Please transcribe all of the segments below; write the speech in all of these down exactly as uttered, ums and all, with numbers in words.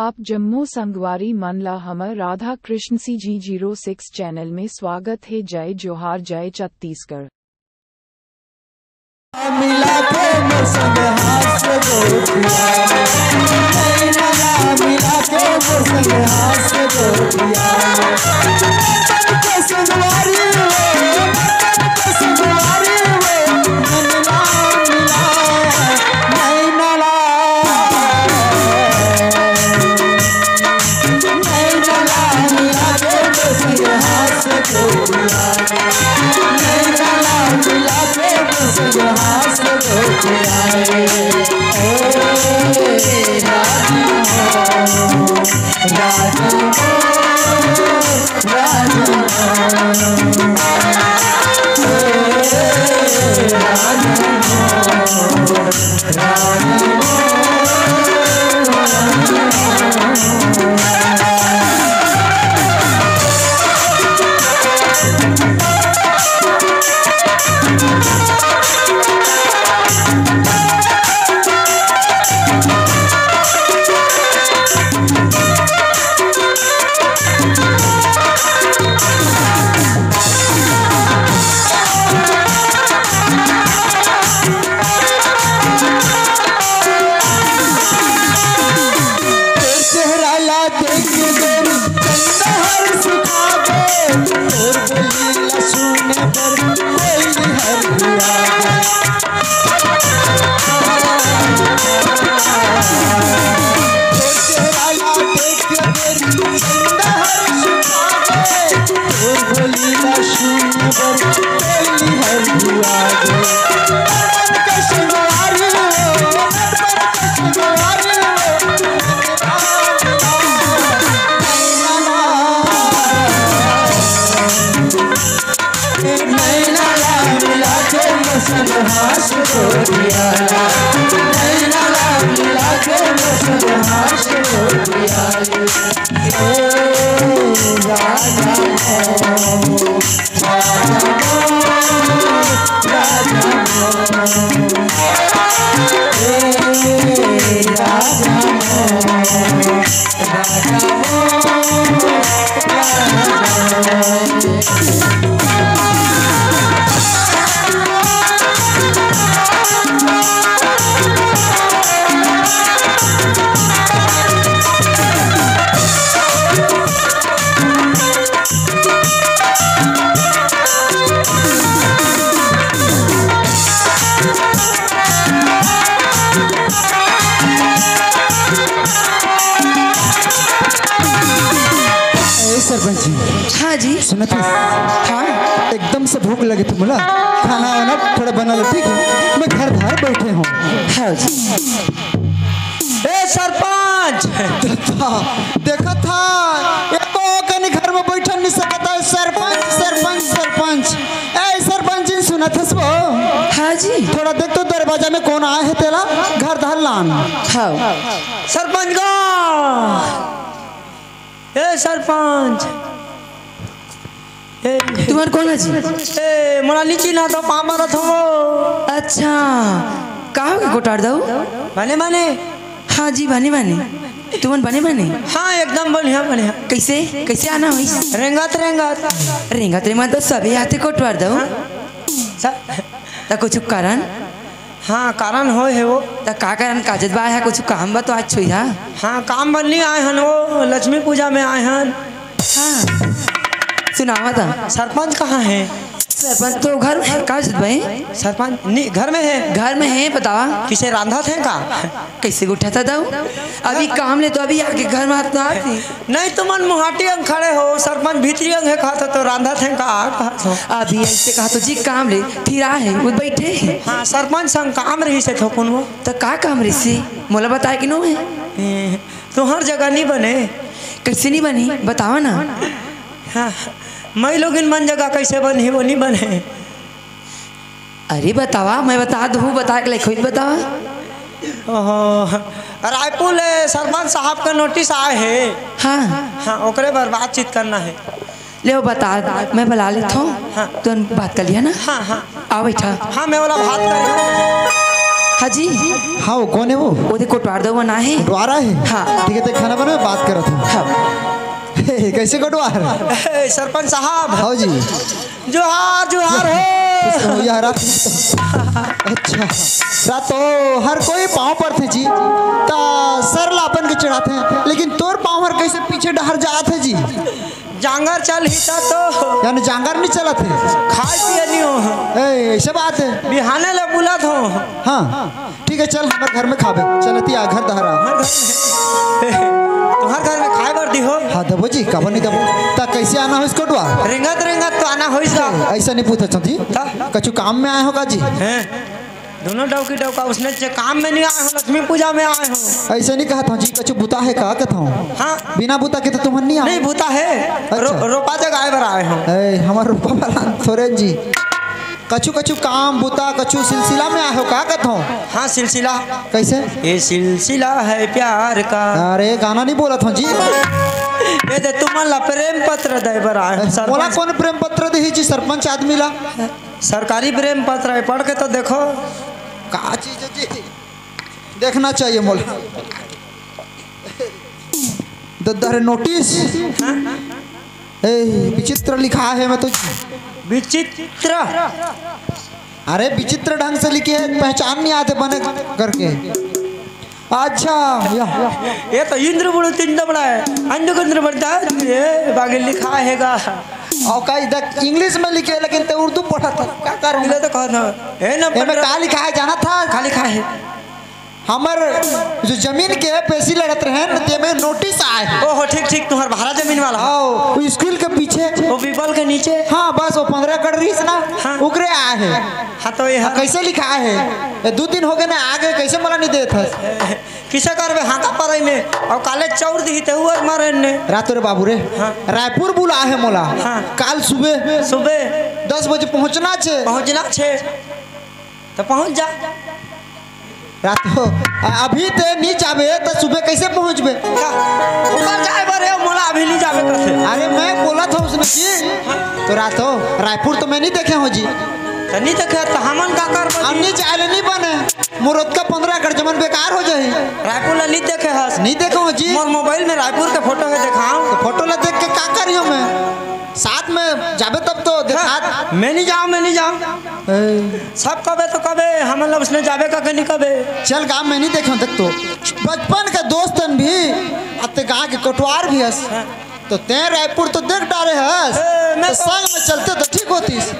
आप जम्मो संगवारी मन ला हमर Radha Krishna C G zero six channel में स्वागत हे। जय जोहार, जय छत्तीसगढ़। मिला के मोर संग हाथ से गोटिया, नैना ला मिला के मोर संग हाथ से गोटिया, के संगवारी रे, के संगवारी रे, नैना मिला, नैना ला। तोर चेहरा ला देख के गोरी, चंदा हर सुखावे, तोर बोली ला सुने बर कोई हर भी आवे। तोर चेहरा ला देख के गोरी, चंदा हर सुखावे, तोर बोली ला सुने बर कोई हर भी आवे। ए सरपंच जी। हाँ जी। सुनत हस? हाँ। एकदम से भूख लगे तो मोला खाना वाना थोड़ा बना ले, ठीक है? मैं घर बाहर बैठे हूँ। हाँ जी। ए सरपंच। देखा, देखा था, एको कनी घर में बैठन नहीं सकता है। सरपंच, सरपंच, सरपंच। ए सरपंच जी, सुनत हस वो? हाँ जी। थोड़ा देख तो दरवाजा में कौन आए है तेला, घर धर लान। हाँ। सरपंच गा। ए सरपंच। ए। तुम्हार कौन है जी? ए, मोला नी चिन्हा तो पाँव परत हो। अच्छा, का हो गे कोटवार दाऊ? बने बने। हाँ जी, बने बने। तुमन बने बने? हाँ, एकदम बढ़िया, बढ़िया। कैसे, कैसे आना होइस? रेंगत, रेंगत। रेंगत, रेंगत तो सभी आथे कोटवार दाऊ। हाँ। स- त कुछ कारण? हाँ, कारण होय हे वो। त का कारण काजत बा, यहाँ कुछ काम बा तो आज छुई हा? हाँ, काम बर नहीं आए हन वो, लक्ष्मी पूजा में आए हन। हाँ, सुनावा था। सरपंच कहाँ है? सरपंच तो घर में है, काजत भाई। सरपंच नहीं, घर में है। घर में है, बतावा। किसे रांधा थे का? कैसे उठा था दाऊ? अभी काम ले तो अभी आके घर में हाथ ना आती। नहीं, तुमन मुहाटी अंग खड़े हो, सरपंच भीतरी अंग है, खाता तो रांधा थे का, कहा तो। अभी ऐसे कहा तो जी काम ले, फिर आ है, वो बैठे हैं। हाँ, सरपंच संग काम रही से थोकुन वो। तो का काम रही से? मोला बताए कि नो है? ए, तुहर जगह नहीं बने। कैसे नहीं बनी? बतावा ना। हाँ, मैं लोग इन मन जगह कैसे बनी, वो नहीं बने। अरे बतावा, मैं बता दूँ, बता के लिखो, बतावा। ओहो, रायपुर ले सरपंच साहब का नोटिस आए हे। हाँ। हाँ, ओकरे बर बातचीत करना हे। ले वो बता, मैं बुला लेता हूँ। हाँ। तो बात कर लिया ना? हाँ, हाँ। आओ बैठा। हाँ, मैं वाला बात कर लिया। हाँ जी। हाँ, वो कौन है वो? वो देखो, कोटवार दो बना है। कोटवार है? हाँ। ठीक है, ते खाना बना, मैं बात करत हूँ। हाँ। हे, कैसे कोटवार? ए, सरपंच साहब। हाँ जी। जोहार, जोहार हो। यह रात। अच्छा। रात तो हर कोई पाँव परथे जी। ता सर ला अपन के चढ़ाथे, लेकिन तोर पाँव हर कैसे पीछे डहर जात हे जी? जांगर चलही त तो। यानी जांगर नहीं चलत हे? खाए पिए नहीं हो। ए, ऐसे बात है। बिहाने ले बुलत हो। हाँ, ठीक है, चल हमर घर में खाबे। चलती आ घर दहरा। हमार घर में। तुम्हार घर में खाए बर दी हो? हाँ, देबो जी, काबर नहीं देबो? ता कैसे आना हो इसको डुआ? रेंगत रेंगत तो आना होइस गा। ऐसा नहीं पूछत हूँ जी। ता? कछु काम में आए हो का जी? हैं? दोनों डौकी डौका उसने जे काम में नहीं आए हो, लक्ष्मी पूजा में आए हो। ऐसे नहीं कहत हूँ जी, कछु बुता है का कहत हूँ? हाँ। बिना बुता के तो तुमन नहीं आओ। नहीं, बुता है। अच्छा। रो-, रोपा जगाए बर आए हो। ए, हमार रोपा वाला थोरे जी। कछु कछु काम बुता, कछु सिलसिला में आए हो का कहत हूँ? हाँ, सिलसिला। कैसे? ये सिलसिला है प्यार का। अरे, गाना नहीं बोलत हूँ जी। ये दे तुमन ला प्रेम पत्र दे बर आए हो, ए, सरपंच। मोला कौन प्रेम पत्र देही जी, सरपंच आदमी ला? सरकारी प्रेम पत्र है, पढ़ के तो देखो। का चीज है जी? देखना चाहिए मोला। दद्दा रे नोटिस। ए, विचित्र लिखा है मैं तो। विचित्र? अरे, विचित्र ढंग से लिखे है, पहचान नहीं आते बने करके। अच्छा, या। ये तो इंद्र बड़ो तीन दबड़ा है, अंधक इंद्र बनता है, ये बागे लिखा है गा। और का इधर इंग्लिश में लिखे, लेकिन ते उर्दू पढ़ा था, क्या करूँ? ये तो कहा था, ए ना ये में पढ़ का लिखा है, जाना था? का लिखा है? हमर जो जमीन के पेशी लड़त रहे न, ते में नोटिस आए है। ओहो, ठीक, ठीक, तुम्हार भारा जमीन वाला। आओ, वो स्कूल के पीछे। वो पीपल के नीचे। हाँ, बस वो पन्द्रह एकड़ रहीस ना, हाँ। उकरे आए है। हाँ, तो ये हाँ, हर कैसे लिखा है? ये दो दिन हो गए ना, आगे कैसे मला नहीं देत है? किसे करबे हाँका परई में? और काले चौर दिही ते हुआ मारे ने। रात रे बाबू रे, हाँ। रायपुर बुला है मोला। हाँ। काल सुबह। सुबह। दस बजे पहुँचना छे। पहुँचना छे। तो पहुँच जा। रात हो, अभी ते नहीं जाबे तो सुबह कैसे पहुँचबे? का? ऊपर जाए बर है, मोला अभी नहीं जाबे कथे। अरे मैं बोला था उसने जी, तो रात हो, रायपुर तो मैं नहीं देखे हूँ जी। तो नहीं देखे तो हमन का कर हम नहीं जाए ले नहीं बने, मोर ओतका पन्द्रह एकड़ जमीन बेकार हो जाही। रायपुर ला नहीं देखे हस? नहीं देखे हूँ जी। मोर मोबाइल में रायपुर के फोटो है, देखाओ। तो फोटो ला देख के का करियो मैं? साथ में जाबे तब तो देखा। हाँ, मैं नहीं जाऊँ, मैं नहीं जाऊँ। ए। सब कबे तो कबे, हमन ला उसने जाबे का के नहीं कबे। चल गा, मैं नहीं देखे हूँ, देख तो। बचपन के दोस्तन भी, अते गा के कोटवार भी हस। हाँ। तो तैं रायपुर तो देख डारे हस। ए, मैं तो तो संग में चलते तो ठीक होतीस।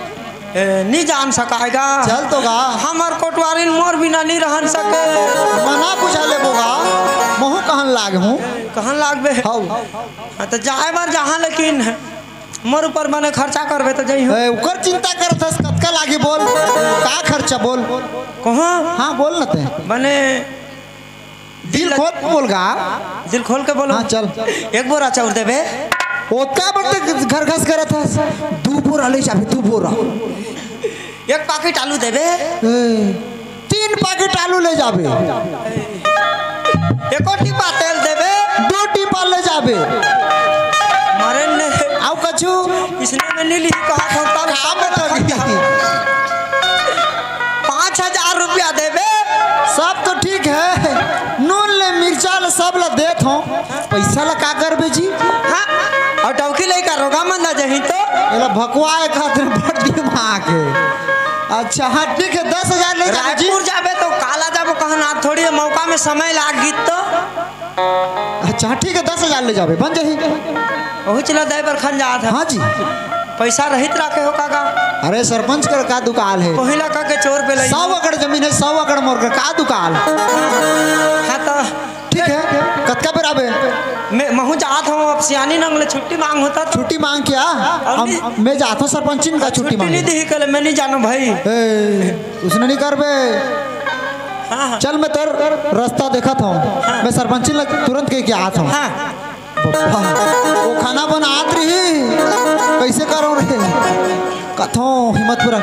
ए, नहीं जान सकाएगा। चल तो गा। हमर कोटवारिन मोर बिना नहीं रहन सके। मना बुझा लेबो गा, महू कहन लाग हूँ। कहन लाग बे। हौ। हाँ, तो जाए बर जहाँ, लेकिन मोर ऊपर मने खर्चा करबे तो जइहूँ। ए, ओकर चिंता करत हस, कतका लागी बोल? का खर्चा बोल? कहाँ? हाँ, बोल न ते। मने दिल खोल के बोल गा। दिल खोल के बोलो। हाँ, चल। एक बोरा चाउर देबे। ओतका बड़ ते घर घस करत हस। दू बोरा ले जाबे, दू बोरा। एक पाकिट आलू देबे। ए, तीन पाकिट आलू ले जाबे। एको टीपा तेल देबे। दो टीपा ले जाबे। मरे ने। आउ कछु? इसने में नहीं लिही कहा था, तब काम में तो नहीं। पाँच हजार रुपया देबे। सब तो ठीक है, नून ले, मिर्चा ले, सब ला देत हो, पैसा ला का करबे जी? हाँ, और डौकी लइका रोगा मन ला जही तो? एला भकवाए खातिर बड़ दिमाग है। अच्छा, हाँ, ठीक है, दस हजार ले जाबे जी। रायपुर जाबे तो काला जाबो कहना, थोड़ी मौका में समय लाग गीत तो। अच्छा, ठीक है, दस हजार ले जाबे, बन जाही। वही चला दे बर खन जात है। हाँ जी। पैसा रहित राखे हो काका? अरे, सरपंच कर का दुकाल है? कोहिला का के चोर पे लई। सौ एकड़ जमीन है, सौ एकड़ मोर कर का दुकाल? हाँ तो ठीक है, कतका बेर आबे? मैं, महू जात हूँ, अब सियानी नंग ले छुट्टी मांग होता तो। छुट्टी मांग क्या? अब हम, नहीं। मैं जात हूँ सरपंचिन का छुट्टी छुट्टी मांग। नहीं दी कल, मैं नहीं जानू भाई। ए, उसने नहीं करबे। हाँ, हाँ। चल, मैं तेर रास्ता देखत हूँ। हाँ। मैं सरपंचिन ला तुरंत कह के आत हूँ। हाँ। बप्पा, वो खाना बनात रही, कैसे करो रे? कथो हिम्मत पूरा।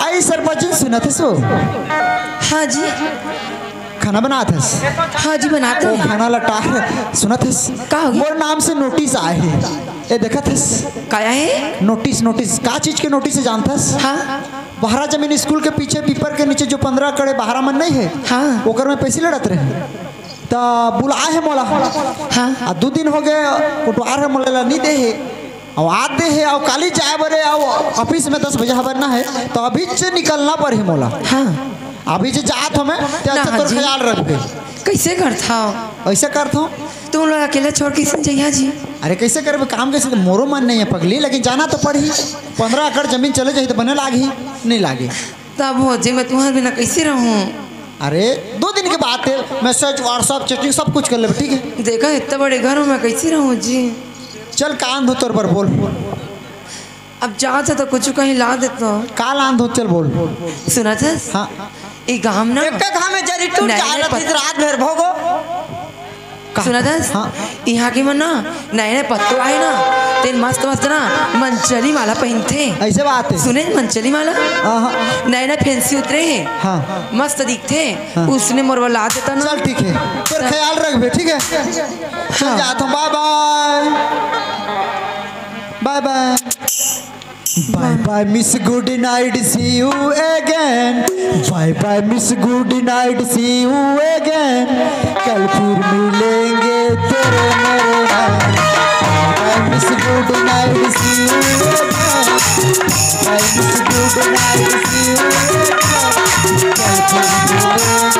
आई सरपंचिन, सुनत हस? हाँ जी। खाना बनात हस? हाँ जी, बनात हूँ। खाना लटा, सुनत हस? का हो गया? मोर नाम से नोटिस आए हे। ए, देखत हस? का आए हे? Notice, notice. का चीज के नोटिस हे, जानत हस? हाँ। बहरा जमीन स्कूल के पीछे पीपर के नीचे जो पंद्रह एकड़ बहरा मन नहीं है, हाँ। ओकर में पैसे लड़त रहे। त बुलाए हे मोला। हाँ। आ दू दिन हो गए, कोटवार हे मोला ला नहीं दे हे। अउ आज दे हे, अउ काली जाए बरे, अउ ऑफिस में दस बजे हबर ना है, तो अभी से निकलना पर हे मोला। हाँ। अभी से जात हो मैं, ते ना, अच्छा हाँ तोर जी। ख्याल रखबे। कैसे करत हव? ऐसे करत हूँ। तुम लोग अकेले छोड़ के कैसे जइहा जी? अरे कैसे करबे, काम कैसे, मोरो मन नहीं है पगली, लेकिन जाना तो पड़ही। पंद्रह एकड़ जमीन चले जाही तो बने लागही, नहीं लागे। तब हो जी, मैं तुम्हारे बिना कैसे रहूं? अरे, दो दिन के बात है, मैसेज, WhatsApp, चैटिंग सब कुछ कर लेबे, ठीक है? देखा, इतना बड़े घर में मैं कैसे रहूं जी? चल, कान धो तोर बर, बोल। अब जात हे तो कुछ कहीं ला देता। का लान धो, चल बोल। सुनत हस? हाँ। ई गांव ना एक घाम में जरी टूट नहीं, जाए नहीं, रतिस, रात भर भोगो। का? सुनत हस? हाँ। इहाँ के मन ना नए नए पत्तो आए ना, तेन मस्त मस्त ना मनचली माला पहिनथे। ऐसे बात है। सुने मनचली माला? हाँ, हाँ। नए नए फैंसी उतरे हे। हाँ। मस्त दिखथे। हाँ। उसने मोर बर ला देता ना। चल ठीक है, तोर ख्याल रखबे, ठीक है? चल हाँ। जात हूँ, बाय बाय। बाय बाय। Bye bye miss, good night, see you again. Bye bye miss, good night, see you again. कल फिर मिलेंगे तेरे मेरे नाम। Bye bye miss, good night, see you again. Bye miss, good night, see you again. कल फिर मिलेंगे।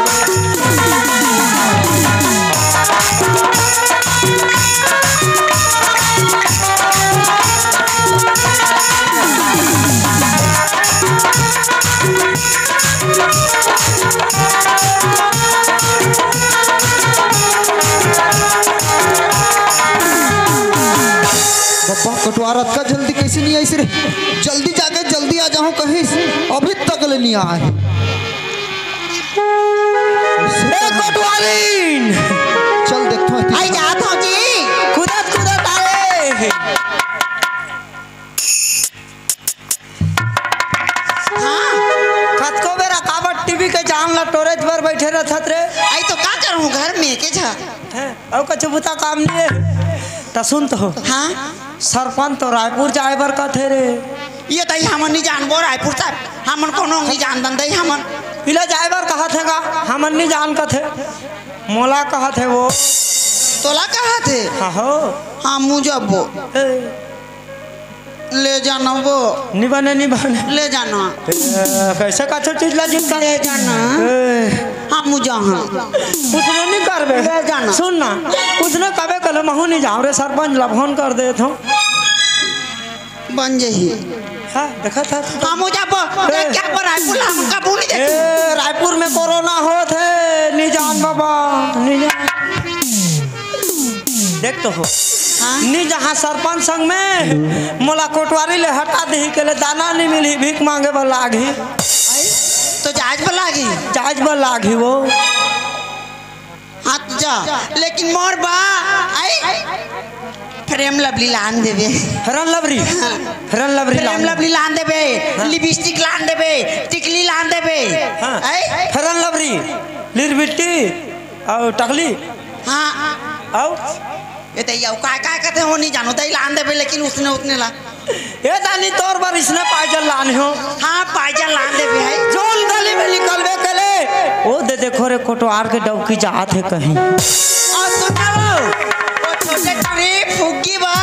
बप्पा, कटवार अतका जल्दी कैसे नहीं आइस रे? जल्दी जाके जल्दी आ जाहूं कहिस, अभी तक ले नहीं आए। ए कोटवारिन! चल देखथों। आई जात हूँ जी। कूदत कूदत आए। हाँ। कतको बेरा काबर टीवी के जान ला टोरेच बर बैठे रहत रे। आई तो का करूँ घर में के झा। हैं? अउ कछु बुता काम नहीं है। त सुन तो। हाँ। सरपंच तो रायपुर जाए बर कथे रे। ये तो हमन नहीं जानबो रायपुर सर। हमन कोनो नहीं जानदन दई हमन। इला जाए बर कहत हे का? हमन नहीं जान कथे। मोला कहत हे वो। तोला कहत हे? हाँ हो। हाँ, मुँह जब्बो। ए। ले जाना वो। निबने, निबने। ले जाना। ए, कैसे कथो चीज ला जिनका? ले जाना। ए। हाँ, मुँह जा हाँ। उसने नहीं करबे। ले जाना। सुन ना, उसने कबे कल महू नहीं जाओ रे, सरपंच ला फोन कर दे तो। बन जही। हाँ, देखा था। हम हो जाबो। ए। क्या पर रायपुर हम कबू नहीं ए, देखी। रायपुर में कोरोना होत हे, निजान बाबा, निजान। देख तो हो। हाँ? निजहाँ सरपंच संग में मोला कोटवारी ले हटा देही के ले दाना नहीं मिली, भीख मांगे बर लागही। तो जाज बर लागी। जाज बर लागही वो। हाँ, तो जा, लेकिन मोर बा, आई, फेयर लवली लान देबे। Fair lovely? हाँ। फेयर लवली फेयर लान लवली लान देबे, हाँ। लिपस्टिक लान देबे, टिकली लान देबे। हाँ। आई? फेयर लवली, लिरबिट्टी, अउ टकली। हाँ। अउ? ये तो ये का, का कहते हो, नहीं जानो, तो ही लान देबे, लेकिन उसने उतने ला। ए दानी तोर बर इसने पायजन लाने हो। हाँ, पायजन लान देबे है। जोन गली में निकलबे कले। ओ दे देखो रे, कोटवार के डौकी जात हे कहीं। और सुनाओ, वो छोटे करी फुग्गी बा।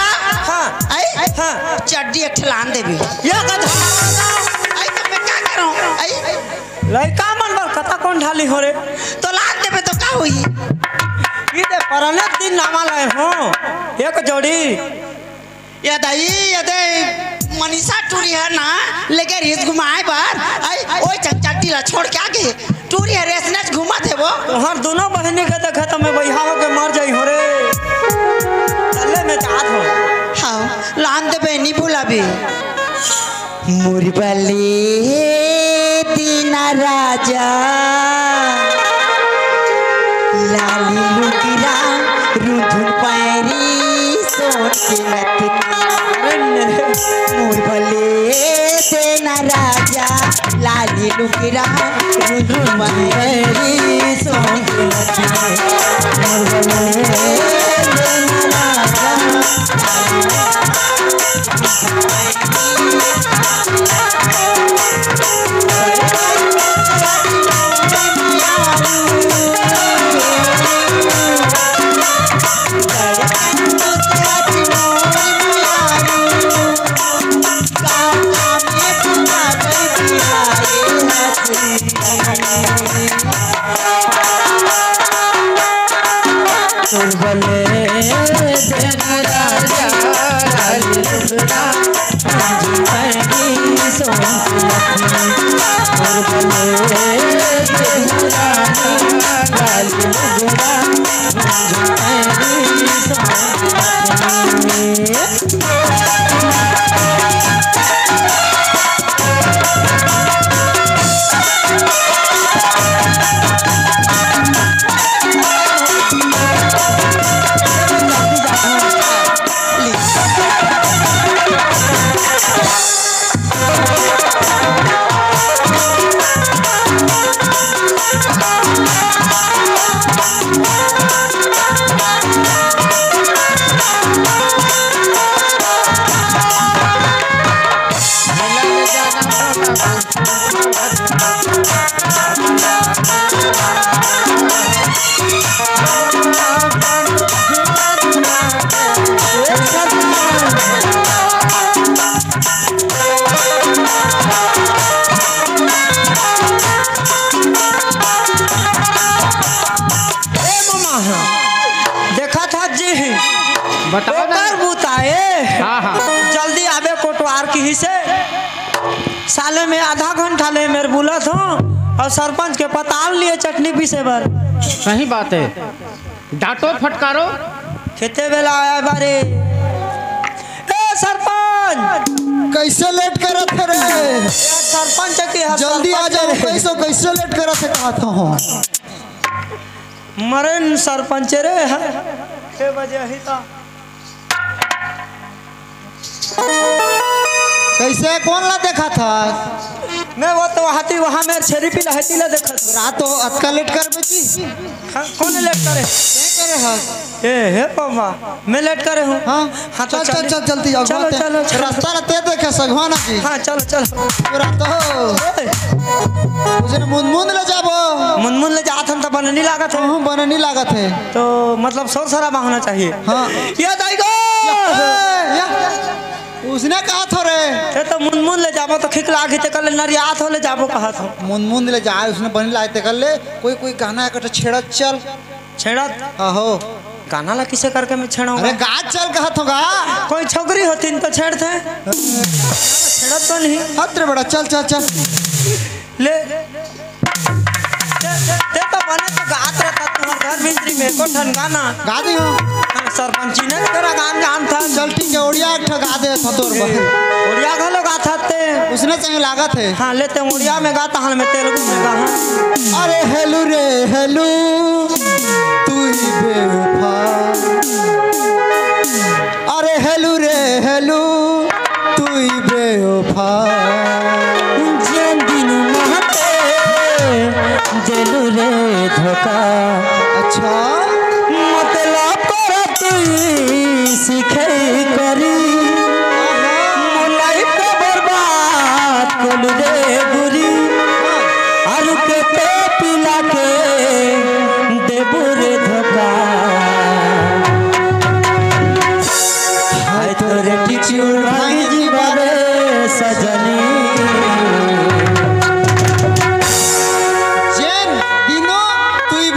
हाँ। आई? हाँ। चड्डी एक ठे लान देबे। या का धमाल। आई तो मैं का करूँ? आई? लइका मन बर कता कौन ढाली हो रे? तो लान देबे तो का होई? ई दे परनत दिन नामा लाए हो। एक जोड़ी। ये दई, ये दे, मनीषा टूरी हे ना, लेके रेस घुमाए बर, आई, ओए चक-, चट्टी ला छोड़ के आगे, टूरी हे रेस नेच घूमत हे वो। तोहर दोनों बहिनी के देखे तो मैं बइहा होके मर जाई हो रे। चले मैं जात हो। हाँ, लान देबे, नी भुलाबे। मुरबले दीना राजा, लाली लुगिरा, रुझुन पैरी, सोन के नथनी। मुरबले दीना राजा, लाली ए ममा, देखा था जी, बताओ ना। ओकर बुताए। हाँ, हाँ। जल्दी आबे कोटवार किहिसे। साले में आधा घंटा ले मेर बुलत हों अउ सरपंच के पताल लिए चटनी पीसे बर। सही बात है, डांटो फटकारो। खेते बेला आया बारे। ए सरपंच, कैसे लेट करत हे रे? सरपंच के यहाँ जल्दी आ सरपंच जाओ, है। कैसे, कैसे लेट करत हे, कहा था हम। मरे न सरपंच रे, है। छह बजे ही था। कैसे, कौन ला देखा था? मैं वो तो हाथी वहाँ में छेरी पीला है, तीला देखा था। रात हो, अतका लेट करबे जी। हाँ, कौन लेट करे? क्या करे हस? ए, हे बाबा, मैं लेट करे हूँ। हाँ, हाँ, तो चल, चल, चल। चल, जल्दी आओ, चलो, बात है। चलो, चलो। रास्ता रहते देखे सगवाना जी। हाँ, चलो, चलो। पूरा तो ए। तुझे मुनमुन ले जाबो। मुनमुन ले जात हन त बने नहीं लागत है। हाँ, बने नहीं लागत है। तो मतलब शोर शराबा होना चाहिए। हाँ। या दाई गो। या, ए, या। उसने कहा थो रे। ये तो मुनमुन ले जाबो तो खिक लागी ते कल नरियात हो ले जाबो कहा थो। मुनमुन ले जाए, उसने बने लाए ते कर ले। कोई, कोई गाना एक ठो छेड़त चल। छेड़त? आहो। गाना ला किसे करके मैं छेड़ूंगा? अरे गा चल कहा थो गा। कोई छोकरी होती न तो छेड़ते। छेड़त तो नहीं। हत रे बड़ा, चल, चल, चल। ले। ते, ते, ते तो बने तो गात रहता तुम्हारे घर भीतरी में, कौन ठन गाना? गा दी हो। हाँ, सरपंची ने तेरा गान गान था। चल ठीक है, ओड़िया एक ठो गा दे था तोर बर। ओड़िया घलो गात हते। उसने सही लागत है। हाँ, लेते ओड़िया में गाता हन, मैं तेलुगु में गा, हाँ। अरे हेलू रे हेलू, तू ही बेवफा। अरे हेलू रे हेलू, तू ही बेवफा। जेन दिन महते देलू रे धोखा। अच्छा। मतलब कर तू सीखे करी। मोर लाइफ का बर्बाद कोलू रे गुरी। आरु के पे पिला के देबू रे धोखा। हाय तोरे टिचुर भांगी जी बारे सजनी। जेन दिनो तू ही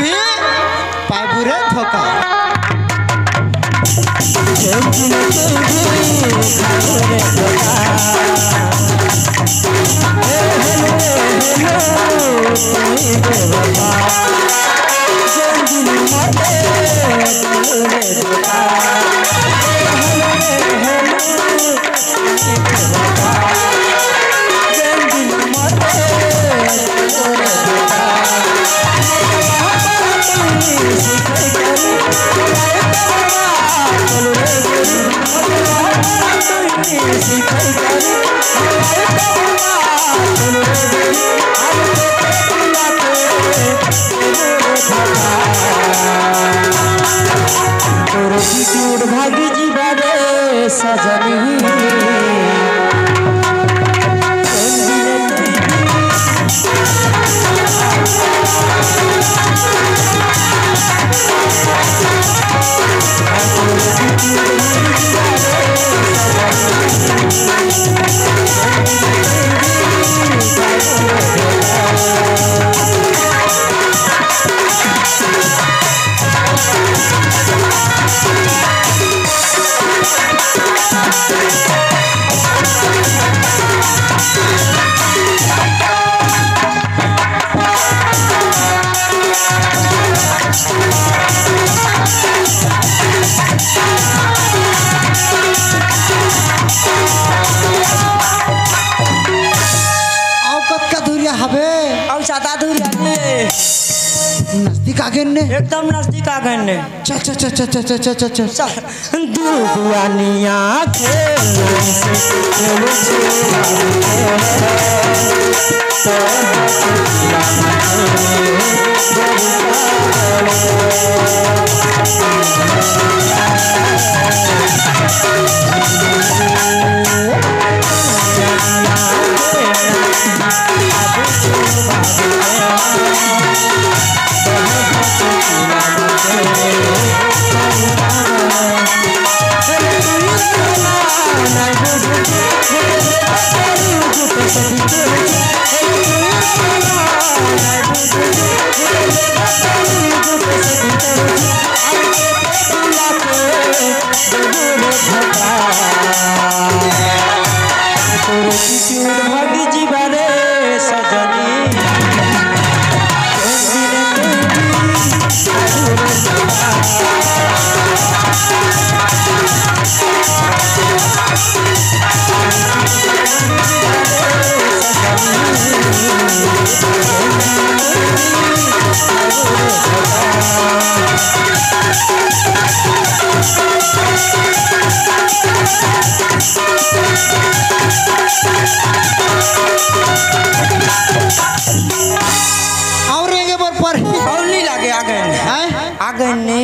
अउ कतका दूरिया हवे? अउ ज्यादा दूरिया नइ हे। नजदीक आ गेन ने। एकदम नजदीक आ गेन ने। चल, चल, चल। सा-, दू दुआनिया खेल से खेल से अउ रेंगे बर परही। अउ नइ लागे, आ गेन। हैं? आ गेन ने।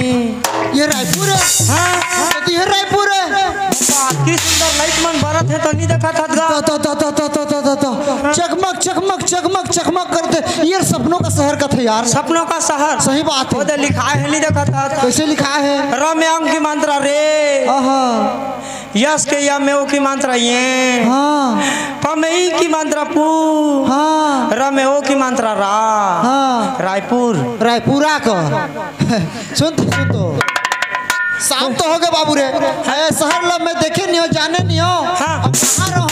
ये रायपुर हे? हाँ, हाँ। तो ये रायपुर हे? बाकी सुंदर लाइट मन बरत हे तो नइ देखत हस गा? तो, तो, तो। चकमक, चकमक, चकमक, चकमक करथे। ये सपनों का शहर कथे यार। सपनों का शहर। सही बात हे। ओ दे लिखाय हे, नइ देखत हस? कइसे लिखाय हे? र में अं की मात्रा रे। आहा। यस के या में ओ की मात्रा ये। हाँ। प में ई की मात्रा पू। हाँ। र में ओ की मात्रा रा। हाँ। रायपुर। रायपुरा का। सुन तो, सुन तो। शाम तो हो गे बाबू रे। ए, शहर ला मैं देखे नइ हों, जाने नइ हों। हाँ। अब कहाँ रहूँ?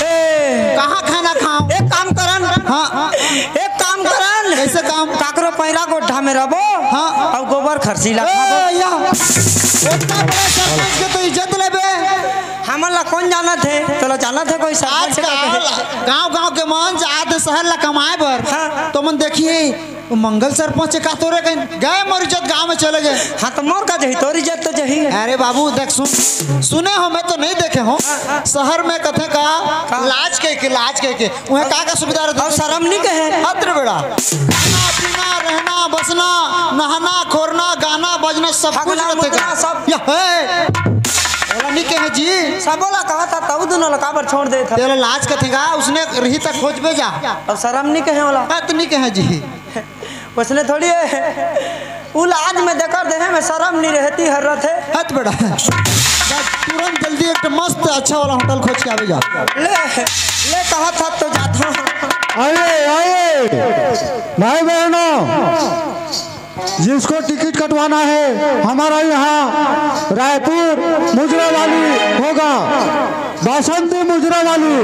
ए। कहाँ खाना खाऊँ? एक काम करन। हाँ। एक काम करन। कइसे काम? काकरो पैरा गोड्डा में रहबो। हाँ। अउ गोबर खरसी ला ए, खाबो। या। ओतना बड़ा सरपंच के तो इज्जत लेबे। हमन ला कोन जानत हे? तोला जानत हे कोई सरपंच के? आजकल गाँव-गाँव के मन जात हे शहर ला कमाय बर। हाँ। तो मन देखही, ओ मंगल सरपंच का तोरे कहीं गय, मोर इज्जत गाँव में चले गे। हाँ, तो मोर का जही, तोर इज्जत तो जही। अरे बाबू, देख, सुन, सुने हों, मैं तो नइ देखे हों। हाँ, हाँ। शहर में कथे का, का? लाज कहिके, लाज कहिके। उहें का का सुविधा रहिथे? अउ शरम नइ कहे। अत्र बेड़ा। खाना, पीना, रहना, बसना, नहाना, खोरना, गाना, बजना, सब कुछ हगना, रहिथे मुतना, का? सब। या, हे। ओला नइ कहे जी। सब ओला कहत हस, तब दुनों ला काबर छोड़ देत हस? तेला लाज कथे का, ओइसने रही त खोजबे जा। अउ शरम नइ कहे ओला? हाँ, त नइ कहे जी। ओइसने थोड़ी हे। उ लाज में देकर देहे में शरम नइ रहती हर रथे। हट बेटा। तुरंत जल्दी एक मस्त अच्छा वाला होटल खोज के आवे जा। ले, ले कहत हस तो जात हँव। आइए, आइए। भाई बहनों, जिसको टिकट कटवाना है, हमारा यहाँ रायपुर मुजरा वाली होगा, बासंती मुजरा वाली,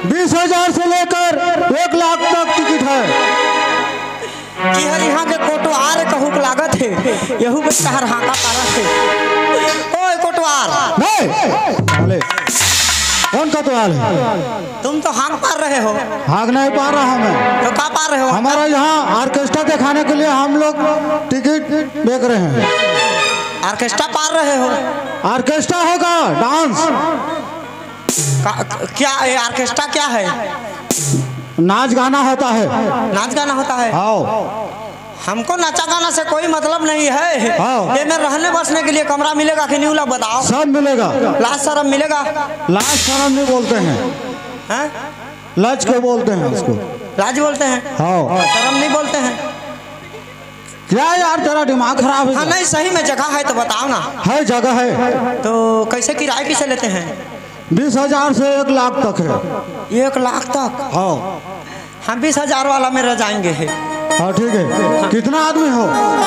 बीस हजार से लेकर एक लाख तक टिकट है। कि हर यहाँ के कोटवार कहूँ के लागत हे, यहू में तहर हाँका पारत हे। ओए कोटवार। नहीं, साले, कौन कोटवार है? तुम तो हाँक पार रहे हो। हाँक नहीं पा रहा हूँ मैं। तो का पा रहे हो? हमारा यहाँ ऑर्केस्ट्रा दिखाने के लिए हम लोग टिकट बेच रहे हैं। ऑर्केस्ट्रा पा रहे हो? ऑर्केस्ट्रा होगा, डांस। का, क्या, ये ऑर्केस्ट्रा क्या है? नाच गाना होता है। नाच गाना होता है? हाँ। हमको नाचा गाना से कोई मतलब नहीं है। हाँ। ये में रहने बसने के लिए कमरा मिलेगा कि नहीं, ला बताओ। सब मिलेगा। लाज शर्म मिलेगा? लाज शर्म नहीं बोलते हैं। हैं? लाज क्यों बोलते हैं उसको? लाज बोलते हैं। हाँ। शर्म नहीं बोलते हैं। क्या यार, तेरा दिमाग खराब है हाँ, क्या? नहीं, सही में जगह है तो बताओ ना। है, जगह है। तो कैसे, किराए कैसे लेते हैं? बीस हजार से एक लाख तक है। एक लाख तक? हाँ। हम बीस हजार वाला में रह जाएंगे। हाँ, ठीक है। कितना आदमी हो?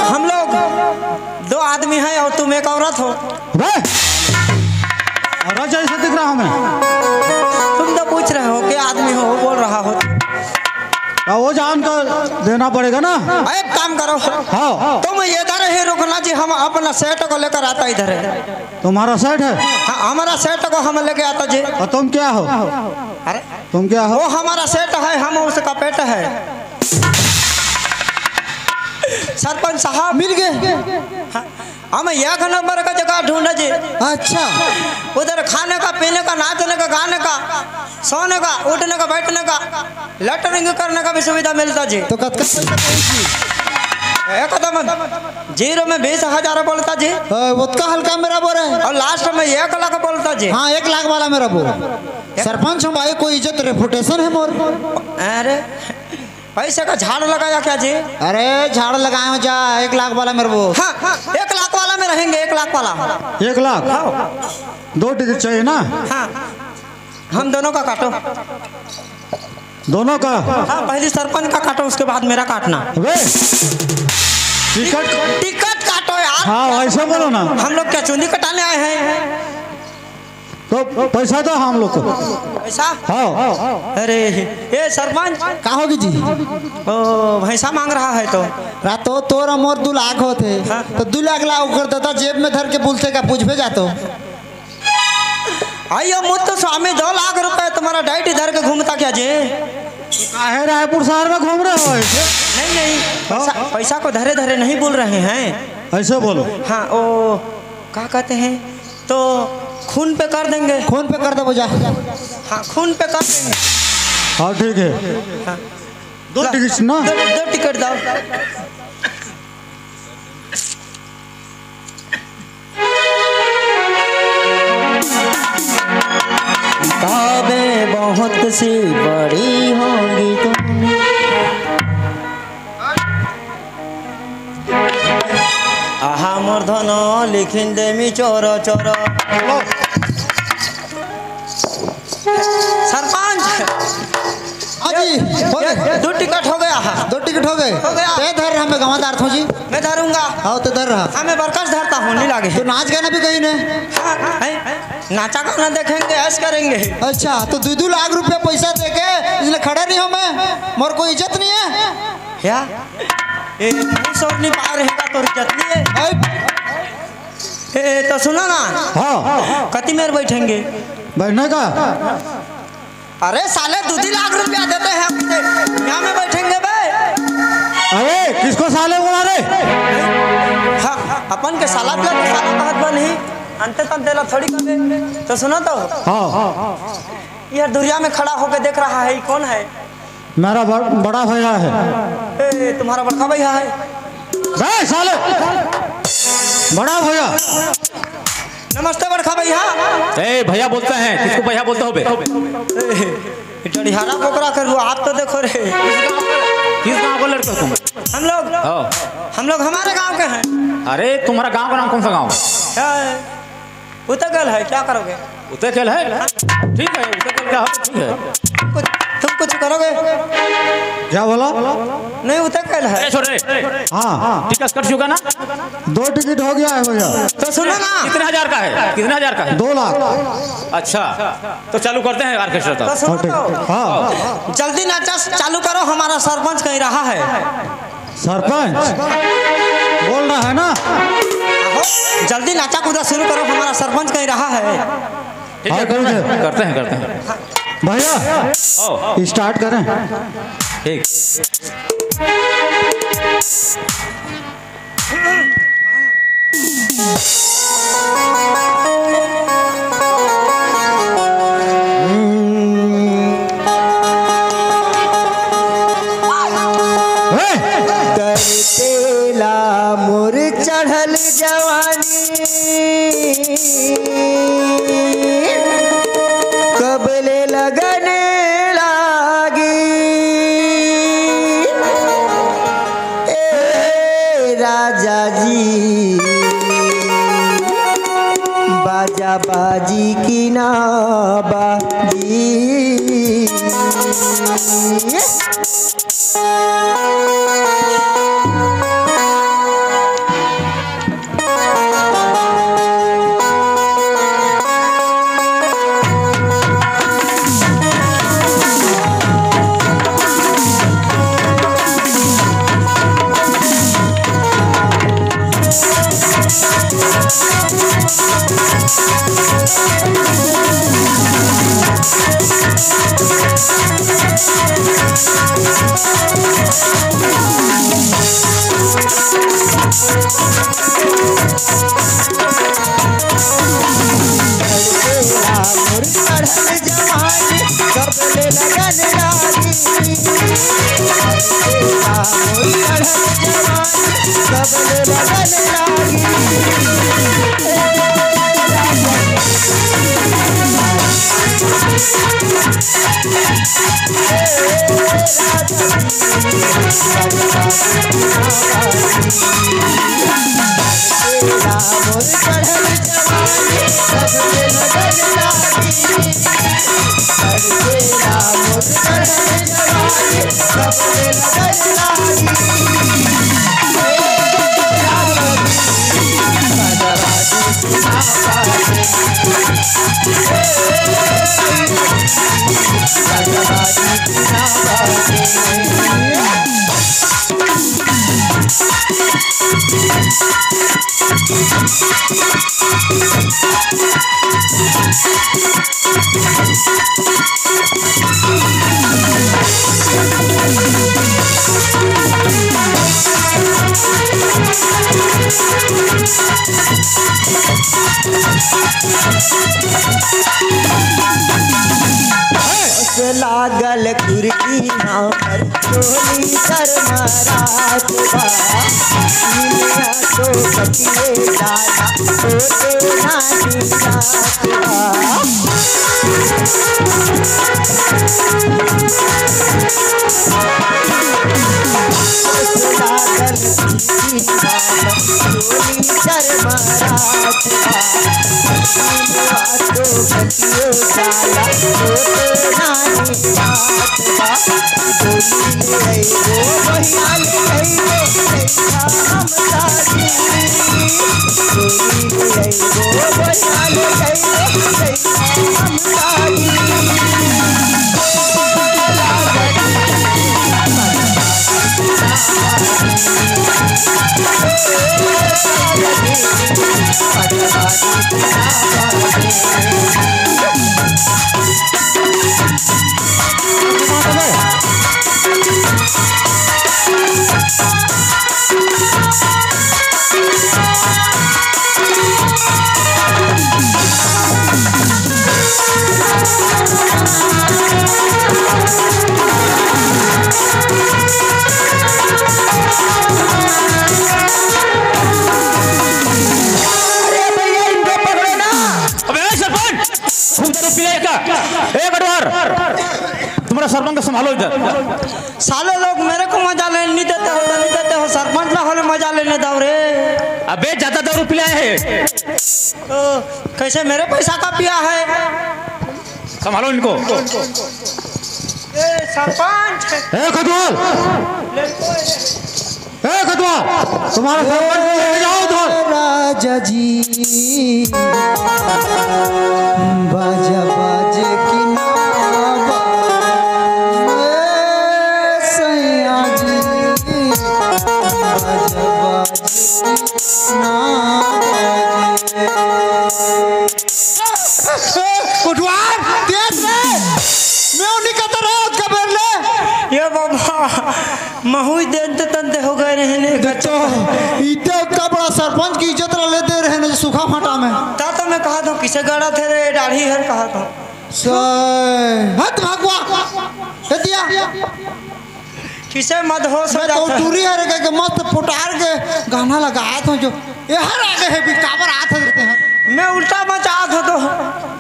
हम लोग दो आदमी हैं और तुम एक औरत हो। बे! औरत जैसे दिख रहा हूँ मैं। तुम तो पूछ रहे हो कि आदमी हो, वो बोल रहा हो। हाँ, वो जान कर देना पड़ेगा ना। एक काम करो। हाँ। तुम इधर ही रुकना जी, हम अपना सेट को लेकर आता इधर है। तुम्हारा सेट है? हाँ, हमारा सेट को हम लेके आता जी। और तुम क्या हो? अरे, तुम क्या हो? वो हमारा सेट है, हम उसका पेट है। सरपंच साहब। मिल गए। हाँ, हम एक नंबर का जगह ढूंढे जी। अच्छा। उधर खाने का, पीने का, नाचने का, गाने का, सोने का, उठने का, बैठने का, लेटरिंग करने का भी सुविधा मिलता जी। तो कतका पैसा देही जी? एकदम जीरो में बीस हजार बोलता जी। अ, ओतका हल्का में रबो रे। और लास्ट में एक लाख बोलता जी। हाँ, एक लाख वाला में रबो। सरपंच हम भाई, कोई इज्जत, रेपुटेशन है मोर। अरे, पैसे का झाड़ लगाया क्या जी? अरे, झाड़ लगाए हो जा, एक लाख वाला में रबो। हाँ, एक लाख वाला में रहेंगे, एक लाख वाला। एक लाख? हाँ। दो टिकट चाहिए ना? हाँ, हम दोनों का काटो। दोनों का? हाँ, पहले सरपंच का काटो, उसके बाद मेरा काटना। वे, टिकट। टिकट काटो यार। हाँ, ऐसे बोलो ना। हम लोग क्या चुंदी कटाने आए हैं? तो पैसा दो हम लोग को। पैसा? हाँ। अरे, ए सरपंच। का होगी जी? ओ, भैंसा मांग रहा है तो। रातो तोर मोर दू लाख होते। हाँ। तो दू लाख ला ओकर दादा जेब में धर के बुलते का पूछबे जातो। आइयो मुत्तु स्वामी, दो लाख रुपए तुम्हारा डाइट इधर के घूमता क्या जी? काहे रायपुर शहर में घूम रहे हो ऐसे? नहीं, नहीं, हाँ? पैसा, पैसा को धरे धरे नहीं बोल रहे हैं। ऐसे बोलो। हाँ, ओ, क्या कहते हैं, तो खून पे कर देंगे। खून पे कर दो जा। हाँ, खून पे कर देंगे। हाँ, ठीक है। हाँ। दो ला, टिकट ना? दो, दो टिकट दो। किताबें बहुत सी बड़ी होंगी तुमने। आहा मोर धनो लिखिन देमी चोरो चोरो। सरपंच। हाँ जी, हो गए। दो टिकट हो गया। दो टिकट हो गए। हो गया। ते धर, हमें गंवादार थो जी। मैं धरूंगा। हाँ, तो धर रहा। हाँ, मैं बरकस धरता हूँ, नहीं लागे। तो नाच गाना भी कहीं ने। हाँ, हैं? नाचा गाना देखेंगे, ऐश करेंगे। अच्छा, तो दो दो लाख रुपया पैसा देके इसलिए खड़ा नहीं हो मैं, मोर कोई इज्जत नहीं है। क्या? ए, नहीं सोच नहीं पा रहे का, तो इज्जत नहीं है। ऐ। ए, तो सुनो ना। हाँ। कति मेर बैठेंगे? बैठने का? अरे साले, दो दो लाख रुपया देते हैं हम, यहाँ में बैठेंगे बे। अरे, किसको साले बोला रे? हाँ, अपन के साला बोला तो साला कहत बा नहीं, अंते तंते ला थोड़ी कबे। तो सुनो तो। हाँ। ये दुरिया में खड़ा होके देख रहा है, ये कौन है? मेरा बड़-, बड़ा भैया है। ए, तुम्हारा बड़का भैया है? बे साले, बड़ा भैया। नमस्ते बड़का भैया। ए, भैया बोलता है, किसको भैया बोलता हो बे? ए, डंडिहारा बोकरा कर वो आप तो देखो रे। किस गांव का लड़के हो तुम? हम लोग, हाँ। हम लोग हमारे गांव के हैं। अरे, तुम्हारा गांव का नाम कौन सा गांव है? क्या है? उतगल है, क्या करोगे? उतगल है? ठीक है, उतगल का हो, ठीक है। कुछ, तुम कुछ करोगे? क्या बोला? नहीं, उतगल है। ए, छोड़ रे। हाँ। टिकट कट चुका ना? दो टिकट हो गया है भैया। तो सुनो ना। कितने हजार का है? कितने हजार का है? दो लाख। अच्छा, तो चालू करते हैं ऑर्केस्ट्रा तो। तो सुनो हाँ, ठीक। तो। हाँ। जल्दी नाचा चालू करो, हमारा सरपंच कहीं रहा है। सरपंच बोल रहा है ना? आहो, जल्दी नाचा कूदा शुरू करो, हमारा सरपंच कहीं रहा है। ठीक है, हाँ, करते हैं, ठीक है। करते हैं, करते हैं। भैया, आओ। स्टार्ट करें। ठीक। ए! बाजी की ना बाजी। लागल कुर्सी हमर चोली शर्मरात बा। दुनिया तो कटिए जाला, होते नाही रात बा। लागल कुर्सी हमर चोली शर्मरात बा। दुनिया तो कटिए जाला, होते नाही रात बा। अरे भैया, इनको पकड़ो ना। अबे ए सरपंच, खूब दारू पी रहे क्या? ए कटवार, तुम्हारा सरपंच को संभालो इधर। साले लोग मेरे को मजा लेने नहीं देते हो, तो नहीं देते हो, सरपंच ना होले मजा लेने दो रे। अबे ज्यादा दारू पिलाया है। ओ, कैसे मेरे पैसा का पिया है? संभालो इनको। ए, सरपंच। ए, कटवार। ए, कटवार, तुम्हारा सरपंच को लेके जाओ उधर। राजा जी, बाजा बाजे कि ना बाजे, सैया जी, बाजा बाजे कि ना बाजे। कटवार, तेज रे। मैं उन्हीं का तरह का बेर ले। ये बाबा, महू ही देंते तंते हो गए रहने। तो इतने का बड़ा सरपंच की इज्जत ला लेते रहने सूखा फाटा में। ता तो मैं कहा था, किसे गड़ा थे रे, दाढ़ी हर कहा था। सै, हट भागवा। ए दिया। किसे मत हो मैं तो सजा था। टूरी हरे के मस्त पुटार के गाना लगाया था जो ये हर आगे है भी काबर आत रहते हैं। मैं उल्टा मचा था तो।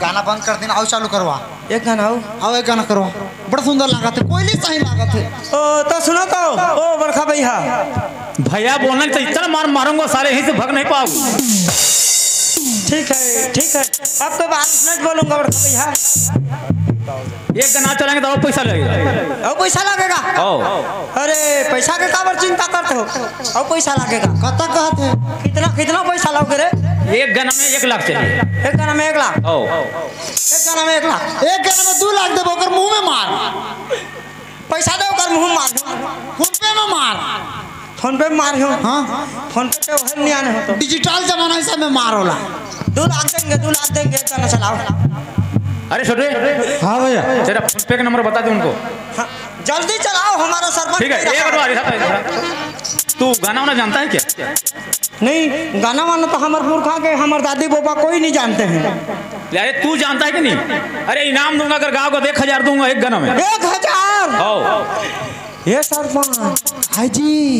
गाना बंद कर देना, आओ चालू करवा। एक गाना आओ। आओ एक गाना करवा। बड़ा सुंदर लागत है, कोयली सही लागत है। ओ, तो सुनो तो, ओ बड़का भैया। भैया बोलना तो इतना मार मारूंगा, साले यहीं से भाग नहीं पाओगे। ठीक है, ठीक है, अब तो बारिश नहीं बोलूंगा, बड़का भैया। एक गाना चलाएंगे तो और पैसा लगेगा। और पैसा लगेगा? हाँ। अरे, पैसा के काबर चिंता करते हो? और पैसा लगेगा। कतक कहत है? कितना, कितना पैसा लोगे रे? एक गाना में एक लाख चाहिए। एक गाना में एक लाख? हाँ। एक गाना में एक लाख। एक गाना में दू लाख देबो, ओकर मुंह में मार। पैसा दे, ओकर मुंह मार। फोन पे में मार। फोन पे मार हो। हाँ। फोन पे तो ओहे नहीं आने हो तो। डिजिटल जमाना, ऐसा में मार होला। दू लाख देंगे, दू लाख देंगे, गाना चलाओ। अरे छोटे, हाँ भैया। तेरा फोन पे का नंबर बता दे उनको। हाँ, जल्दी चलाओ, हमारा सरपंच ठीक है, नहीं रहा। एक बार, एक बार। तू गाना वाना जानता है क्या? नहीं, गाना वाना तो हमारे पुरखा के, हमारे दादी बोबा कोई नहीं जानते हैं। अरे तू जानता है कि नहीं? अरे इनाम दूंगा, अगर गाओगा तो एक हजार दूंगा एक गाना में। एक हजार? हाँ। ये सरपंच। हाँ जी।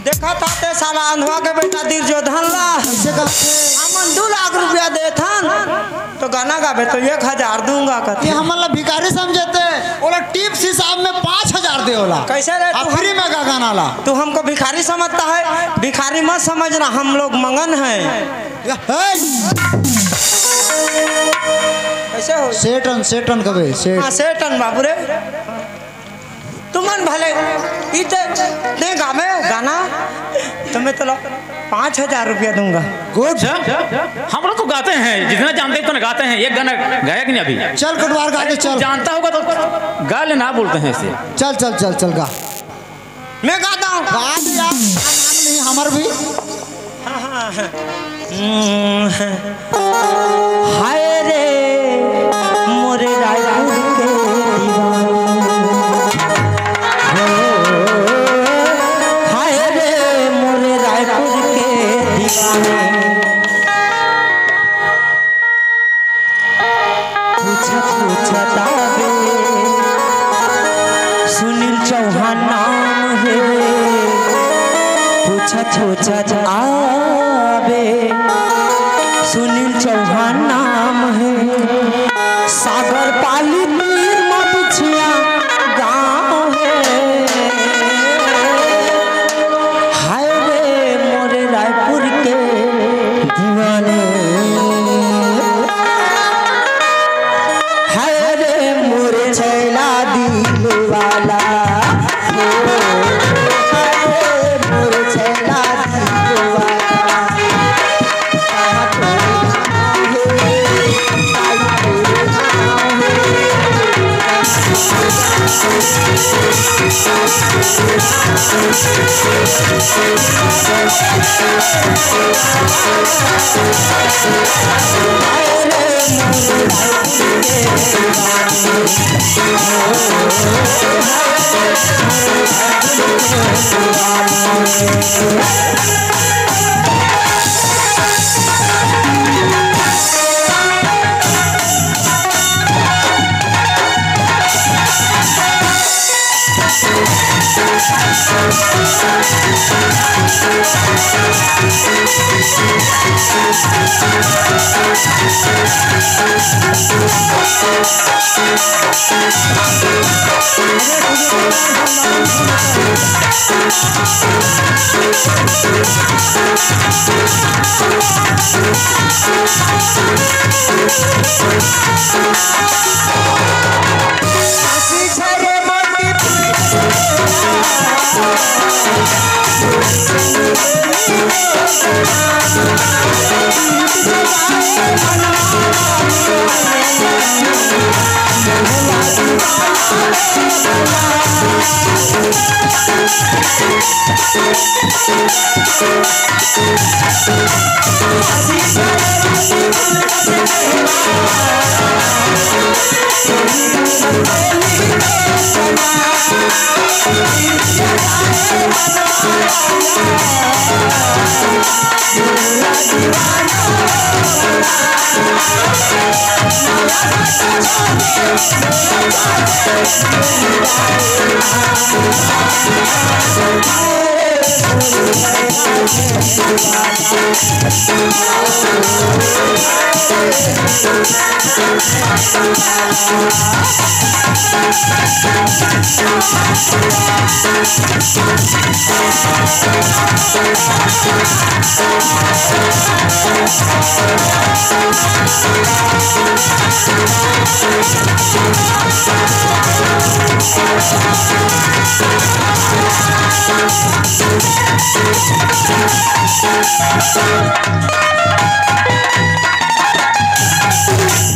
देखा था ते साला अंधवा के बेटा दुर्योधन ला। कैसे कहते? हमन दू लाख रुपया देथन, तो गाना गाबे तो एक हजार दूंगा कहते। ये हमन ला भिखारी समझते, ओला टिप्स हिसाब में पाँच हजार दे ओला। कैसे रे आ, तू फ्री हम में गा गाना ला। तू हमको भिखारी समझता है? भिखारी मत समझना, हम लोग मंगन हैं। या, हे! कैसे हो? सेटन, सेटन कबे, सेट। हाँ, सेटन बाबू रे। तुमन भले इते दे गावे गाना, तो मैं तो लो पाँच हजार रुपया दूंगा। गुड। अच्छा, हम लोग तो गाते हैं, जितना जानते हैं उतना गाते हैं। एक गाना गाया कि नहीं अभी? चल कटवार गा दे, चल। जानता होगा तो गा लेना, बोलते हैं ऐसे। चल, चल, चल, चल गा। मैं गाता हूँ। गा दे यार, नहीं, हमर भी। हाय रे मोरे रायपुर के दीवाने, हो, हाय रे मोरे रायपुर के दीवाने। पूछत पूछत आबे, सुनील चौहान नाम हे। पूछत पूछत आबे, सुनील चौहान नाम हे। सागर पाली तीर म बिछिया गाँव हे। हाय रे मोरे रायपुर के दीवाने, हाय रे मोरे छैला दिल वाला, हो, हाय रे मोरे छैला दिल वाला।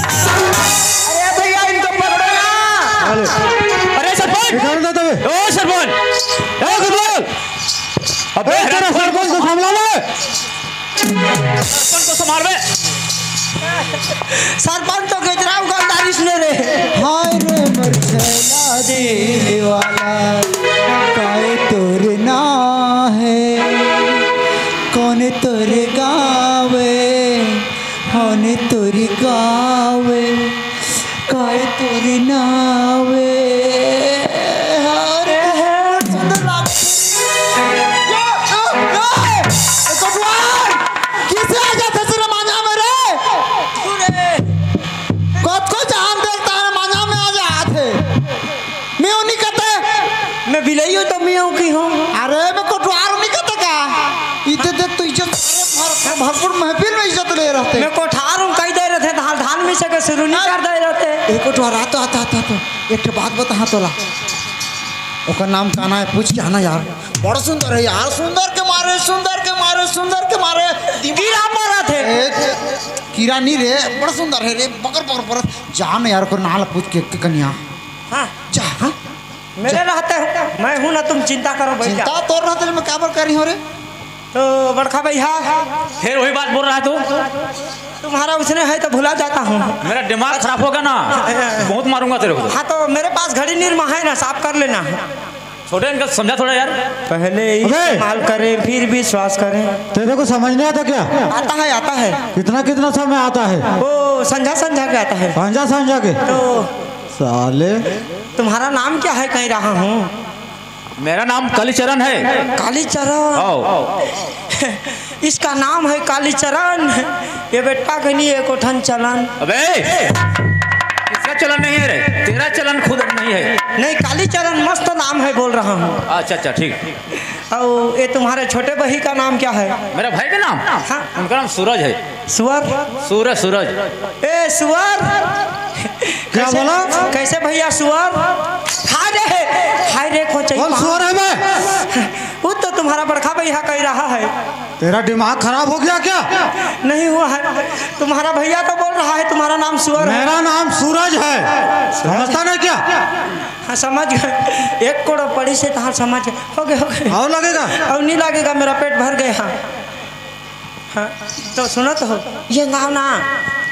अरे भैया, इनको पकड़ो ना। अरे सरपंच। निकाल दे तबे। ओ सरपंच। ए गुरुलाल। अबे ए, तेरा सरपंच को संभाल बे। सरपंच को संभाल बे। सरपंच तो कितना उगलदारिस ने रे। हाय रे मोर छैला दिल वाला, काय तोर ना हे, कोन तोर गावे, कोन तोर गावे, काय तोर नावे। अरे, सुंदर लाग। यो, यो, यो, कोटवार, किसे आ जाते तेरे मांझा में रे? कतको जहान देखता है, मांझा में आ जाते। मैं नहीं कहते। मैं बिलाई हूँ तो मैं हूँ की हूँ। अरे, मैं कोटवार नहीं कहते का? इधर देख तो इज्जत, अरे, भर-, भरपूर महफिल में इज्जत ले रहते। मैं कोठार हूँ, कही दे रहे थे, धान, धान में से के शुरू नहीं कर दे रहे थे। ए कोटवार, आ तो, आ तो, आ तो, आ तो। एक ठो बात बता, हाँ, तोला। ओकर नाम का ना है, पूछ के आना यार। बड़ा सुंदर है यार, सुंदर के मारे, सुंदर के मारे, सुंदर के मारे। कीड़ा मारा थे। ए, कीड़ा नहीं रे, बड़ा सुंदर है रे, बकर, बकर, बकर। जा ना यार, ओकर नाम ला पूछ के, के कनिया। हाँ। जा, हाँ। मेरे रहते हो, मैं हूँ ना, तुम चिंता करो भाई। चिंता तोर रहते, मैं क्या बर कर रही हूँ रे? तो बड़का भैया, फिर वही बात बोल रहा है तू। तुम्हारा उसने है तो भुला जाता हूँ। मेरा दिमाग खराब होगा ना, बहुत मारूंगा तेरे को। हाँ, तो मेरे पास घड़ी निरमा है ना, साफ कर लेना। छोटे, इनका समझा थोड़ा यार। पहले अबे! इस्तेमाल करें, फिर विश्वास करें। तेरे को समझ नहीं आता क्या? आता है, आता है। कितना, कितना समय आता है? वो संझा, संझा के आता है। संझा, संझा के? तो साले। तुम्हारा नाम क्या है, कह रहा हूँ। मेरा नाम कालीचरण है। कालीचरण। आओ। इसका नाम है कालीचरण। ये बेटा के लिए एको ठन चलन। अबे, इसका चलन नहीं है रे, तेरा चलन खुद नहीं है। नहीं, कालीचरण मस्त नाम है, बोल रहा हूँ। अच्छा, अच्छा, ठीक। और ये तुम्हारे छोटे भाई का नाम क्या है? मेरा भाई का नाम? हाँ। उनका नाम सूरज है। सुअर। सूरज, सूरज। ए सुअर। क्या कैसे, बोला? कैसे भैया सुअर? हाय रे, हाय रे, कोचई कौन पा- सुअर है बे? वो तो तुम्हारा बड़का भैया कह रहा है। तेरा दिमाग खराब हो गया क्या? नहीं हुआ है, तुम्हारा भैया तो बोल रहा है तुम्हारा नाम सुअर है। मेरा नाम सूरज है, समझता नहीं क्या? हाँ, समझ गए। एक कोड़ो पड़ी से तहाँ समझ गए। हो गए, हो गए। और लगेगा? और नहीं लगेगा, मेरा पेट भर गया। हाँ, तो सुनत हो, ये गाँव ना,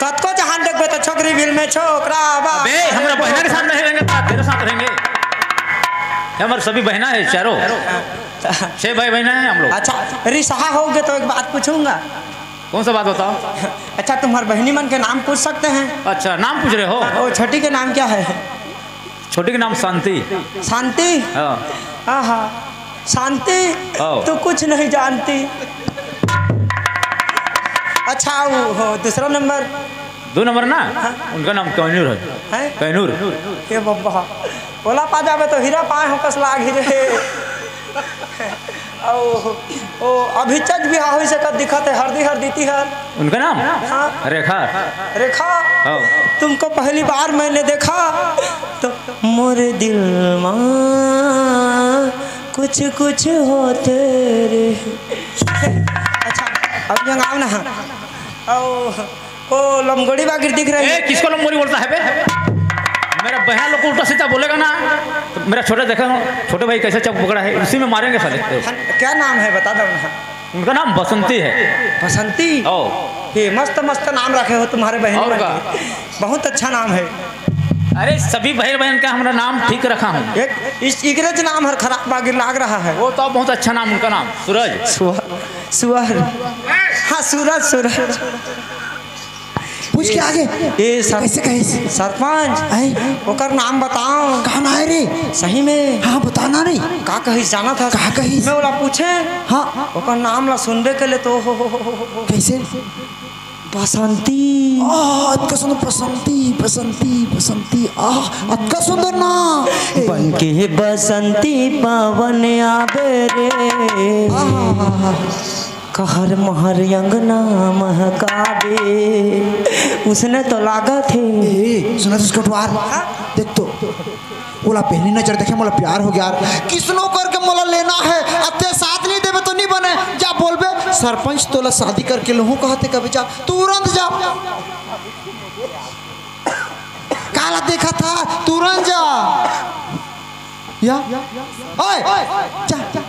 कतको जहान देखबे तो छोकरी बिल में छोकरा बा। अबे, हमरा बहना के साथ नहीं रहेंगे, तो तेरे साथ रहेंगे। ये हमारे सभी बहना है, चारों। छह भाई बहना है हम लोग। अच्छा, रिसहा होगे तो एक बात पूछूंगा। कौन सा बात बताओ? अच्छा, तुम्हारे बहनी मन के नाम पूछ सकते हैं? अच्छा, नाम पूछ रहे हो? वो छोटी के नाम क्या है? छोटी के नाम शांति। शांति? हाँ। आहा, शांति, हाँ। तू कुछ नहीं जानती। अच्छा, वो, हो, दूसरा नंबर। दो नंबर ना? हाँ। उनका नाम कैनूर है। हैं? कैनूर। ये बब्बा, ओला पा जाबे तो हीरा पाए हो कस लाग ही रे। ओ, ओ, अभी चज बिहाव होइस कस दिखत है, हरदी हरदीती हर। उनका नाम? हाँ। रेखा। रेखा, हाँ। तुमको पहली बार मैंने देखा तो मोरे दिल मा कुछ कुछ होते रे। अच्छा, अब ये गाँव ना। ओ, ओ, लमगोड़ी बागिर दिख रही ए, है। किसको लमगोड़ी बोलता है बे? मेरा बहन लोग को उल्टा सीधा बोलेगा ना, तो मेरा छोटा देखा, छोटे भाई कैसे चप पकड़ा है, उसी में मारेंगे साले। हाँ, क्या नाम है, बता दो ना। उनका नाम बसंती है। बसंती? ओ। ये मस्त मस्त नाम रखे हो तुम्हारे बहन और मन का? के। बहुत अच्छा नाम है। अरे, सभी भाई बहन का हमारा नाम ठीक रखा हूँ। एक इस इकरे ज नाम हर खराब बागिर लाग रहा है। वो तो बहुत अच्छा नाम उनका नाम, सूरज। सुअर, सुअर। हाँ, सूरज, सूरज। कुछ क्या आगे? ए, सर-, कैसे कहिस? सरपंच, आए? ओकर नाम बताओ। का नाम है रे? सही में। हाँ, बताना नहीं। का कहिस, जानत हस? का कहिस? मैं ओला पूछे। हाँ। ओकर नाम ला सुनबे के ले तो हो, हो, हो, हो, हो। कैसे? बसंती। आह, अतका सुंदर बसंती, बसंती, बसंती। आह, अतका सुंदर ना। बन के बसंती पवन आबे रे। आह। कहर महर अंगना महकाबे। उसने तो लागत हे। ए, सुना तो इसको ट्वार। देख तो, ओला पहली नजर देखे मोला प्यार हो गया। किसनो करके मोला लेना है, अब ते साथ नहीं देबे तो नहीं बने। जा बोलबे, सरपंच तोला शादी करके लूहूं कहते कभी, जा, तुरंत जा। काला देखा था, तुरंत जा। या? ओए, जा, जा।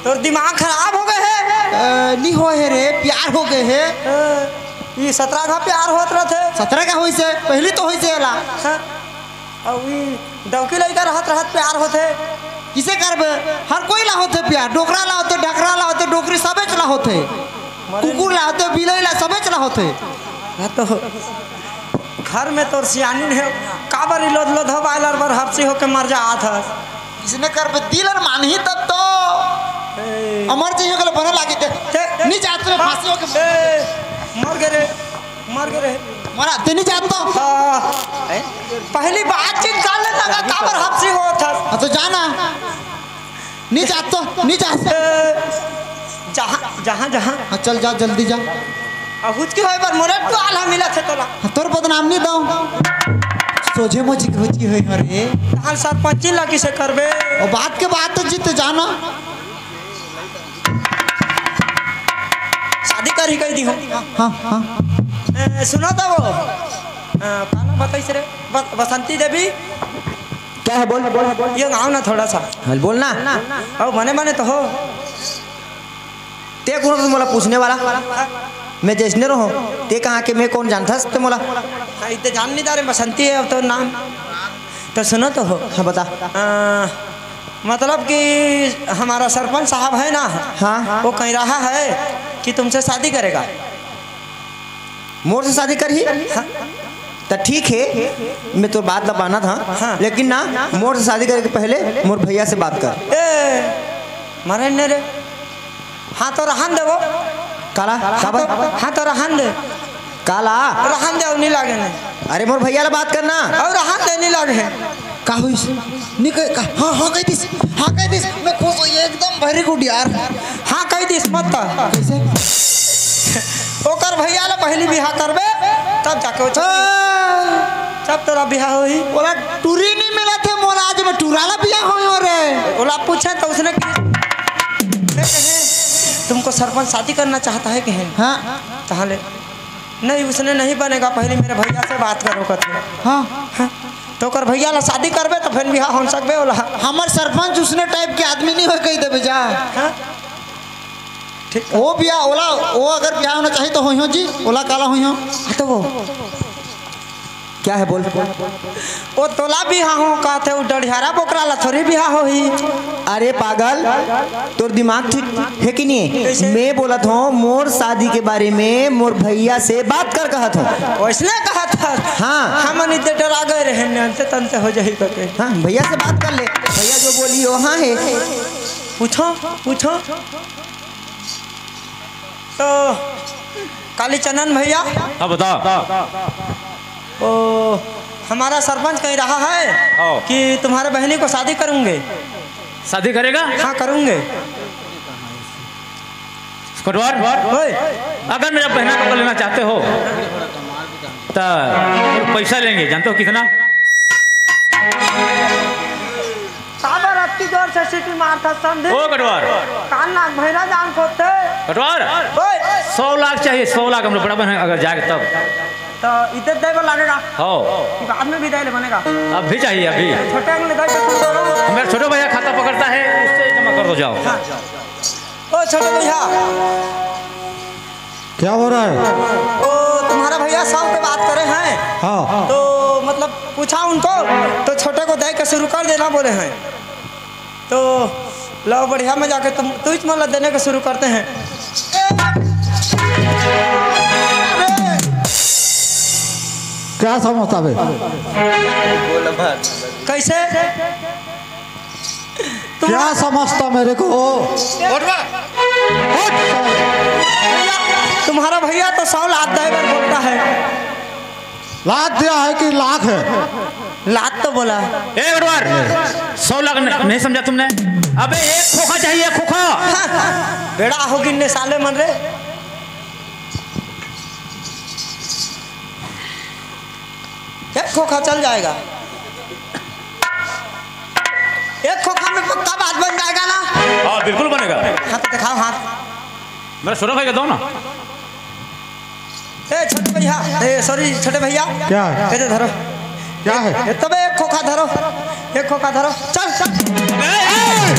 तोर दिमाग खराब हो गए है? अ, नहीं हो है रे, प्यार हो गए है। अ, ये सतरह का प्यार होत रहत है। सतरह का होइस हे, पहली तो होइस हे ला। हाँ। अउ ई डौकी लइका रहत रहत प्यार होथे। किसे करबे? हर कोई ला होथे प्यार। डोकरा ला होथे, ढकरा ला होथे, डोकरी सबेच ला होथे। कुकुर ला होथे, बिलई ला, सबेच ला होथे। हाँ तो घर में तोर सियानी हे, काबर ई लोध लोध हो बायलर बर हपसी होके मर जात हस। किसने करबे? दिल अर मानही तब तो। ए। अमर जी हो गेले बने लागे ते। ते। नी जात रे, फांसी होके। ए, मर गे रे। मर गे रहे। मरा, ते नहीं जानता? हाँ। पहली बातचीत कर लेना का, काबर हपसी होत हस? हाँ, तो जाना। नहीं जानता, नहीं जानता। ए, जहाँ, जहाँ, जहाँ। हाँ, चल जा, जल्दी जा। आ, हुचकी होए बर मोरे टुआल हम मिला थे तोला। हाँ, तोर बदनाम नहीं दो। सोझे मोझी के हुचकी होई हो रे। तहां सरपंची ला किसे करबे? ओ, बात के बात तो जीत जाना। शादी करही कहि दिहूं। हाँ, हाँ। ए, सुनो तो वो, अ, का नाम बताइस रे? ब-, बसंती देवी। क्या है? बोल, बोल, बोल। ये गाँव ना थोड़ा सा। हाँ, बोल ना। अउ बने बने तो हो। ते कौन तो मोला पूछने वाला? मैं जैसने रहो, ते कहाँ के, मैं कौन जानता सकते मोला? हाँ, इतने जान नहीं तारे, बसंती है अब तो नाम। तो सुनो तो हो। हाँ, बता। अ, मतलब कि हमारा सरपंच साहब है ना, हाँ। वो कह रहा है कि तुमसे शादी करेगा। मोर से शादी करही? हाँ। त ठीक है, मैं तोर बात ला मानत हंव, हाँ। लेकिन ना, मोर से शादी करे के पहले मोर भैया से बात कर। ए, मारे ने रे। हाँ, तो रहन दे वो। काला? हाँ, काबर? तो, हाँ, तो रहन दे। काला? रहन दे, अउ नहीं लागे नहीं। अरे, मोर भैया ला बात करना। अउ रहन दे, नहीं लागे। का होइस? नहीं कह, का, हाँ, हाँ, कह दिस। हाँ, कह दिस। मैं खुश हूँ, एकदम very good यार। हाँ, कह दिस, मत तो। कैसे? ओकर भैया ला पहली बिहा करबे, तब जाके वो छौरी। हाँ। तब तोरा बिहा होही। ओला टूरी नहीं मिला थे, मोला आज मैं टूरा ला बिहा होई हो रे। ओला पूछे तो उसने कि, मैं कहे, "तुमको सरपंच शादी करना चाहता है?" कहे। हाँ। ताहले, "नहीं, उसने नहीं बनेगा, पहले मेरे भैया से बात करो," कहते। हाँ। हाँ। तो ओकर भैया ला शादी करबे तो फिर बिहा हो सकबे ओला। हमर सरपंच उसने type के आदमी नहीं हो, कह देबे जा। हाँ। ठीक। वो बिहा ओला, वो अगर बिहा होना चाहिए तो होई हो जी, ओला काला होई हो। हाँ, तो वो क्या है बोल? वो तोला बिहा हो कहते, वो डढ़ियारा बोकरा ला थोड़ी बिहा होही। अरे पागल, तोर दिमाग ठीक है कि नहीं? कैसे? मैं बोलत हूँ, मोर शादी के बारे में मोर भैया से बात कर कहत हूँ। वैसने कहत हस? हाँ। हमन इतने डरा गए रहे, अंते तंते हो जाही करके। हाँ, भैया से बात कर ले, भैया जो बोली वो हाँ है। पूछो, पूछो। तो कालीचंदन भैया, हाँ, बता। वो हमारा सरपंच कह रहा है हाँ। कि तुम्हारे बहनी को शादी करूंगे। शादी करेगा? हाँ, करूंगे। कोटवार, ओए। अगर मेरा बहना को लेना चाहते हो तो पैसा लेंगे, जानते हो कितना? काबर अतकी जोर से सीटी मारत हस संदीप? ओ कटवार। कान नाक भैरा जान खोदथे। कटवार। ओए। सौ लाख चाहिए, सौ लाख हम लोग बड़ा बहन अगर जाएगा तब। तो इतने देर में लगेगा? हाँ। कि बाद में भी दे ले बनेगा? अब भी चाहिए, अभी। छोटे अंगले दे के सुन करो। मेरा छोटा भैया खाता पकड़ता है, उससे जमा कर दो, जाओ। हाँ। ओ छोटे भैया। क्या हो रहा है? ओ, तुम्हारा भैया साहब पे बात करे हैं। हाँ। तो मतलब पूछा उनको, तो छोटे को दे के शुरू कर देना बोले हैं। तो लो बढ़िया में जाके तुम, तू ही मतलब देने के शुरू करते हैं। अरे, क्या समझता बे? कैसे? तुम क्या समझता मेरे को? उठ बे। उठ। तुम्हारा भैया तो सौ लात दे बर बोलता है। लात दिया है कि लाख है? लात तो बोला। एक बार सौ लाख न-, नहीं समझा तुमने? अबे एक खोखा चाहिए, एक खोखा। बेड़ा हो गिनने साले मन रे। एक खोखा चल जाएगा। एक खोखा में पक्का बात बन जाएगा ना? हाँ, बिल्कुल बनेगा। हाँ, तो दिखाओ हाथ। मेरा छोटा भाई का दो ना। ए, छोटे भैया, ए, sorry, छोटे भैया। क्या है? ए, दे धरो। क्या है? ए, तबे एक खोखा धरो, एक खोखा धरो। चल, चल। ए, ए!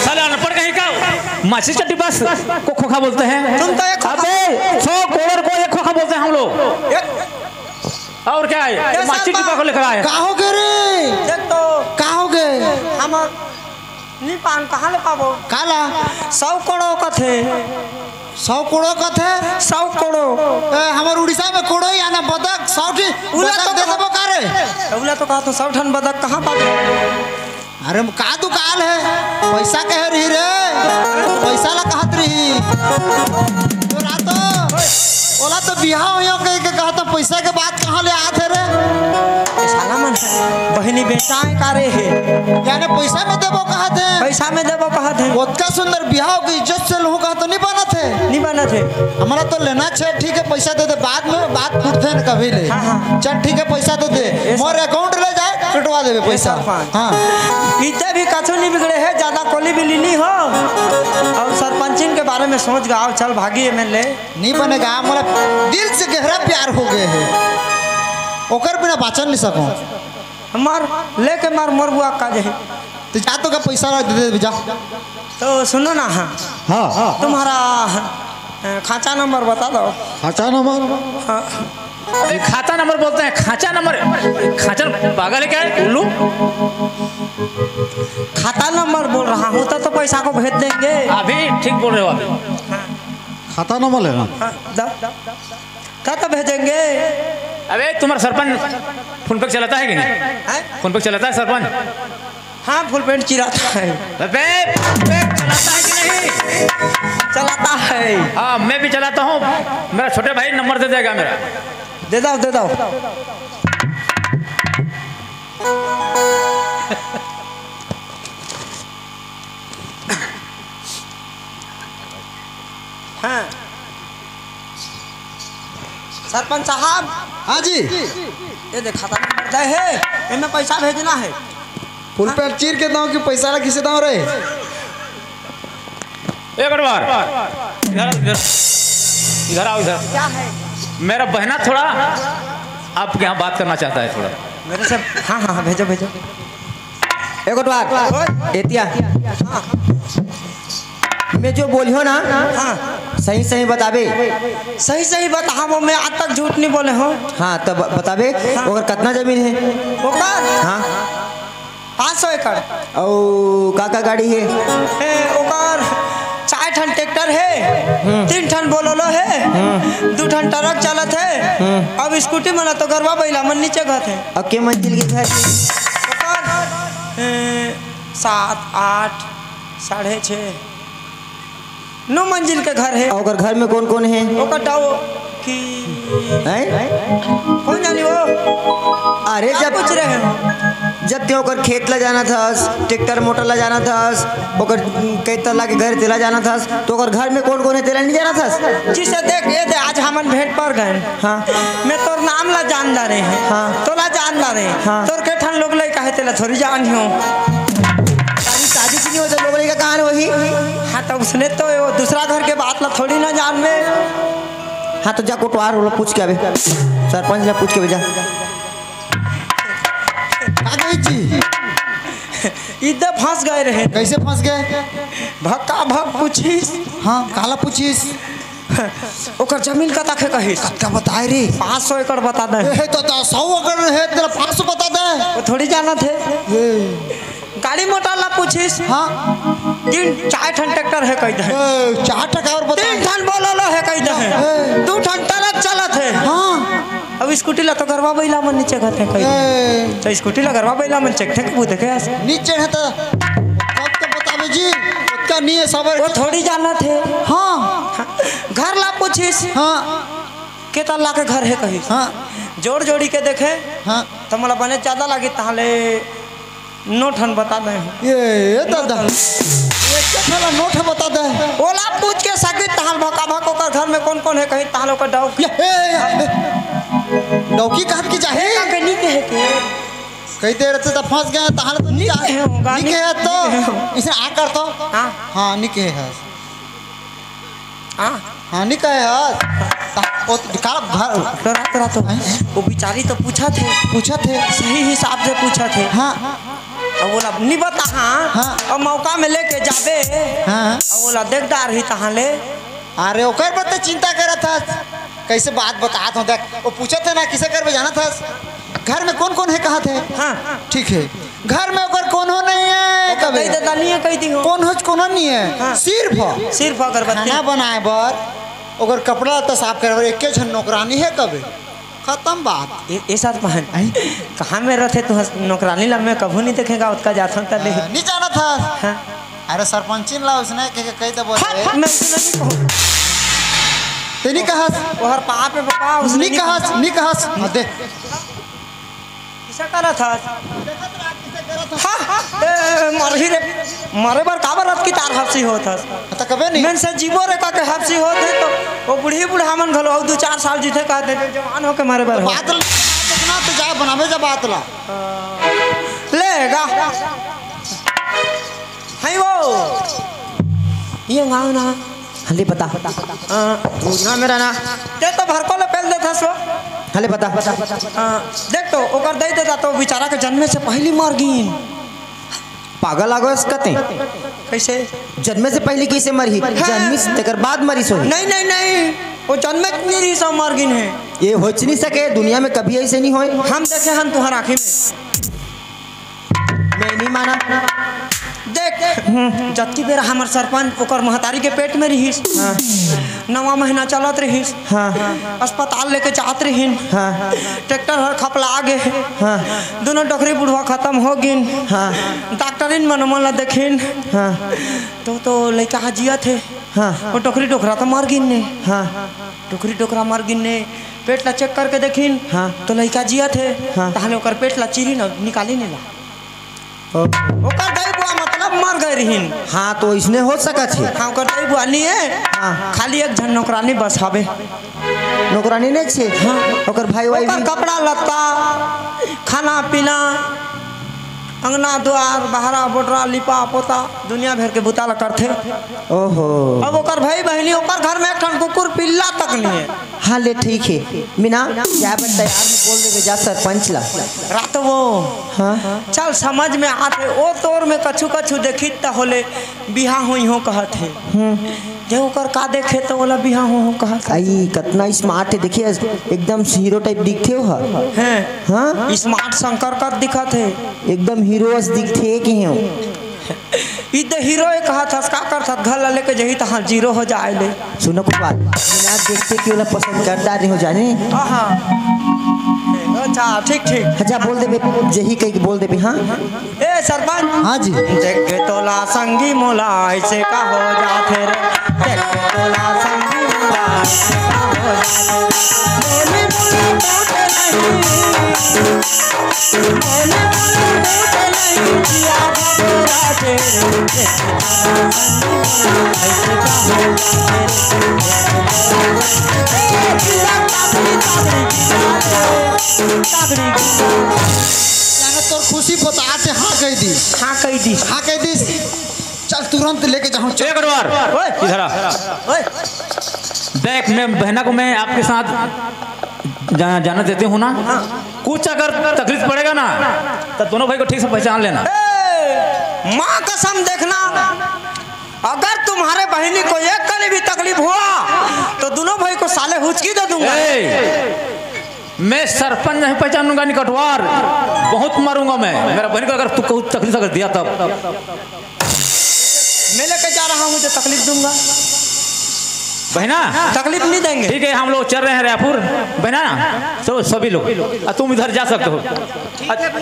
साले अनपढ़ कहीं का, माचिस का डिब्बा स-, को खोखा बोलते हैं। तुम तो एक खोखा अबे, सौ करोड़ को एक खोखा बोलते हैं हम लोग। एक और क्या है? ये माचिस सब डिब्बा को लेकर आए। का हो गए रे? देख तो। का हो गए? हम नी पान कहाँ ले पाबो? काला? सौ करोड़ कथे। सौ करोड़ कथे? सौ करोड़। ए, हमर उड़ीसा में कोड़ो या ना बदक, सौ ठी उला बदक तो दे कहा देबो का रे? उला तो कहा तो सौ ठन बदक कहाँ पाबो? अरे, का दुकान है? पैसा कहे रही रे? पैसा ला कहत रही। तो रातो, ओला तो बिहाव होइयो कह के कहत, पैसा के बात कहाँ ले आत है रे? ए साला मन, बहिनी बेचाए का रे हे? याने पैसा में देबो कहत है। पैसा में देबो कहत है। ओतका सुंदर बिहाव के इज्जत से लूहूँ कहत तो नहीं बनत है। नहीं बनत है। हमारा तो लेना छे, ठीक है, पैसा दे दे, बाद में बात उठते हैं कभी ले। हाँ, हाँ। चल ठीक है, पैसा दे दे, ये मोर account ले जाए, कटवा देबे ये पैसा। सरपंच। हाँ। इतने भी कछु नहीं बिगड़े है, ज्यादा कोली भी लीनी हो। और सरपंचिन के बारे में सोच गाओ, चल भागी एमएलए। नहीं बनेगा, मोला दिल से गहरा प्यार हो गए है, ओकर बिना बाचन नहीं सको। मार, लेके मार, मोर बुआ का जही। तो जा तो का पैसा ला दे दे, जा। तो सुनो ना, हाँ। हाँ। तुम्हारा, अ, खांचा नंबर बता दो। खांचा नंबर? हाँ। अरे, खाता नंबर बोलते हैं, खांचा नंबर। खांचा पागल है क्या, उल्लू? खाता नंबर बोल रहा हूँ, तो, तो पैसा को भेज देंगे। अभी ठीक बोल रहे हो आप। खाता नंबर लेना। हाँ, दो। कब भेजेंगे? अबे, तुम्हारा सरपंच फोन पे चलाता है कि नहीं? हैं? फोन पे चलाता है सरपंच? हाँ, फुल पैंट चिराता है। अबे, फोन पे चलाता है कि नहीं? चलाता है। हाँ, मैं भी चलाता हूँ। मेरा छोटे भाई नंबर दे देगा मेरा। दे दो, दे दो। हाँ। सरपंच साहब। हाँ जी। ये देखा था नंबर दे है, एमे पैसा भेजना है। फुल पैंट चीर के दाओ कि पैसा ला किसे दाओ रे? एक बार। इधर, इधर, इधर आओ, इधर। क्या है? मेरा बहना थोड़ा आपके यहाँ बात करना चाहता है थोड़ा। मेरे से? हाँ, हाँ, हाँ, भेजो, भेजो। एक बार। ओए। एतिया। हाँ। मैं जो बोलियो ना, हाँ। सही सही बताबे। सही सही बताबो, मैं आज तक झूठ नहीं बोले हूँ। हाँ, तब बताबे। हाँ। ओकर कतना जमीन है? ओकर? हाँ। पाँच सौ एकड़। अउ का का गाड़ी है? ए, ओकर चार ठन ट्रैक्टर है, हम्म। तीन ठन बोलोलो है, हम्म। दू ठन ट्रक चलत है। हम्म। अब स्कूटी मन तो गरवा बैला मन नीचे घत है। अब के मंजिल के घर? ओकर, ए, सात, आठ, साढ़े छः, नौ मंजिल के घर है। ओकर घर में कौन कौन है? ओकर डाओ की हैं? कौन जानी वो? अरे का जब पूछ रहे हो? जब ते ओकर खेत ला जाना थस, ट्रैक्टर मोटर ला जाना थस, ओकर कई तल्ला के घर तेला जाना थस, तो ओकर घर में कौन कौन है तेला नहीं जाना थस? जिसे देख, ये दे, आज हमन भेंट पर गए। हाँ। मैं तोर नाम ला जान डारे हैं। हाँ। तोला जान डारे हैं। हाँ। तोर के ठन लोग लइका है तेला थोड़ी जान हो। शादी, शादी से नहीं होता, लोग लइका कहाँ है वही? हाँ, तो उसने तो वो दूसरा घर के बात ला थोड़ी ना जान में। हाँ, तो जा कोटवार वाला पूछ के आवे, सरपंच ला पूछ के आवे जा। का कही जी? इधर फंस गए रहे। कैसे फंस गए? भक्का भक पूछिस। हाँ, काला पूछिस? ओकर जमीन कतक हे कहिस। कतका बताए रे? पाँच सौ एकड़ बता दे। ए, तो, तो सौ एकड़ हे, तेला पाँच सौ बता दे। वो थोड़ी जानत हे। ए। गाड़ी मोटर ला पूछिस। हाँ। तीन चार ठन ट्रैक्टर हे कहि दे। ए, चार ठन और बता। तीन ठन बोलोलो हे कहि दे। ए। दू ठन ट्रक चलत हे। हाँ। अब स्कूटी ला तो गरवा बइला मन नीचे घाथे कही। ए। तो स्कूटी ला गरवा बइला मन चेकथे के बुझे के आस। नीचे है तो कब तो बताबे जी, ओतका नहीं है सबर वो के। थोड़ी जानथे। हाँ। घर ला पूछिस। हाँ। के ताल ला के घर हे कहिस। हाँ। जोड़ जोड़ी के देखे। हाँ। तो मोला बने ज्यादा लागी, ताहले नौ ठन बता दे। ये, ये दादा। ये के ठन ला नौ ठन बता दे। ओला पूछ के सकी, ताहल भका भक ओकर घर में कौन कौन हे कही, ताहल ओकर डौकी। ये, ये, ये। डौकी कहत की जाही? का के नहीं कहे के? कही दे रहते तो फंस गए, ताहल तो नहीं नहीं कहे होगा, नहीं कहे तो। नहीं कहे होगा। इसे आ कर तो। हाँ। हाँ, नहीं कहे है। हाँ। हाँ, नहीं कहे हस। ओ, का घर तो रात, रात तो हैं? वो बिचारी तो पूछा थे। पूछा थे। सही हिसाब से पूछा थे। हाँ। अब बोला, "नहीं बता, हाँ।" हाँ। अब मौका में लेके जाबे। हाँ। अब बोला, "देखदार ही तहाँ ले।" अरे, ओकर पर तो चिंता करत हस। कैसे बात बतात हो, देख। वो पूछा थे ना, किसे करबे जानत हस? घर में कौन कौन है, कहा थे? हाँ। ठीक है। घर में ओकर कोनो नहीं है, ओकर कबे? दई ददा नहीं है, कही दी हो। कोनो च कोनो नहीं है। हाँ। सिर्फ सिर्फ अगरबत्ती। खाना बनाए बर, ओकर कपड़ा लत्ता साफ करे बर, एके झन नौकरानी है कबे? खत्म बात। ए, ए साथ पहन। आई? कहाँ में रहते तू हस-, नौकरानी ला मैं कभू नहीं देखेगा, ओतका जाथन त ले। हाँ, नहीं जानत हस। हाँ। अरे सरपंचिन ला उसने के, के कही दे बोले। हट, मैं उसने नहीं कहूँ। ते नहीं कहस। ओहर पाप है बाबा, उसने नहीं नहीं कहस, कहूँ। नहीं कहस। हाँ, दे। किसे करत हस? हाँ, ए, मरही रे। मरे बर काबर रत की तार हपसी होत हस? त कबे नहीं। मैं से जीवो रे का के हपसी होत है तो वो बूढ़ी बूढ़ा मन घलो दू चार साल जीथे कहते थे, जवान होके मरे बर हो। बात ल-, ना तो जा बनावे जा बात ला। ले गा। हाय वो। ये गाँव ना। हले बता। हाँ, दूध ना मेरा ना। ते तो भरको ले पेल देथस वो। हले बता। हाँ, देख तो, ओकर दई देता तो बेचारा के जन्मे से पहली मर गईन। पागल आगो कते। कैसे? जन्मे से पहली कैसे मरही? हाँ। जन्मिस तेकर बाद मरिस होही। नहीं, नहीं, नहीं। वो जन्मे नहीं रही सब मर गईन है। ये होच नहीं सके, दुनिया में कभी ऐसे नहीं होए। हम देखे हन तुहर आँखी में। मैं नहीं माना। देख, जतकी बेरा हमर सरपंच ओकर महतारी के पेट में रहिस, हाँ। नवा महीना चलत रहिस, हाँ। अस्पताल लेके जात रहिन, हाँ। ट्रैक्टर हर खपला गे, हाँ। दोनों डोकरी बुढ़वा खत्म हो गिन, हाँ। डॉक्टरिन मन ओमन ला देखिन, हाँ। तो, तो लइका ह जियत हे, हाँ। वो डोकरी डोकरा तो मर गिन ने, हाँ। डोकरी डोकरा मर गिन ने, पेट ला चेक करके देखिन, हाँ। तो लइका जियत हे, हाँ। तहले ओकर पेट ला चीरी न निकाली ने ला। ओ। ओकर दाई बुआ मतलब मर गए रहिन। हाँ, तो इसने हो सकत हे। हाँ, ओकर दाई बुआ नहीं है। हाँ। खाली एक झन नौकरानी बस हवे। नौकरानी नहीं छे? हाँ। ओकर भाई वाई ओकर भी? कपड़ा लत्ता, खाना पीना, अंगना द्वार, बहरा बोटरा, लिपा पोता, दुनिया भर के बुता ला करथे। ओहो। अब ओकर भाई बहिनी, ओकर घर में एक ठन कुकुर पिल्ला तक नहीं है। हाँ, ले ठीक है। मीना, जाए बर तैयार में बोल देबे जा सरपंच ला। रात वो। हाँ। चल समझ में आथे, ओ तोर में कछु कछु देखित त होले बिहा होई हो कहत हे। हम्म। जे ओकर का देखे त ओला बिहा हो हो कहत हे। आई, कतना smart है, देखिए, एकदम हीरो type दिखथे हो। हैं। हाँ? Smart शंकर का दिखत हे। एकदम हीरो अस दिखथे कि हो। ई तो हीरो है, कहा था, का कर था, घर ला लेके जही तो हाँ, जीरो हो जाए ले। सुनो कोई बात, बिना देखते कि ओला पसंद कर डारे हो जाने। हाँ, हाँ। अच्छा, ठीक, ठीक। अच्छा, बोल देबे, जही कही के बोल देबे, हाँ? ए सरपंच। हाँ जी। देख के तोला संगी मोला ऐसे का हो जाथे रे। देख के तोला संगी मोला ऐसे का हो जाथे रे। बोली, बोली, बोली, बोली। जाने तोर खुशी बता ते हाँ कह दी। हाँ कह दी। हाँ कह दी। चल तुरंत लेके जाऊँ, चल। एक बार ओए। इधर आ। ओए। देख, मैं बहना को मैं आपके साथ जा-, जाना देते हूँ ना। हाँ। कुछ अगर तकलीफ पड़ेगा ना, तो दोनों भाई को ठीक से पहचान लेना। ए, माँ कसम देखना, अगर तुम्हारे बहिनी को एक कनी भी तकलीफ हुआ, तो दोनों भाई को साले हुचकी दे दूंगा। ए, मैं सरपंच नहीं पहचानूंगा, निकटवार बहुत मारूंगा मैं। मेरा बहन को अगर तू कहूँ तकलीफ अगर दिया तब। मैं लेके जा रहा हूँ, जो तकलीफ दूंगा। बहना, तकलीफ नहीं देंगे। ठीक है, हम लोग चल रहे हैं रायपुर, बहना, तो सभी लोग, और तुम इधर जा सकते हो।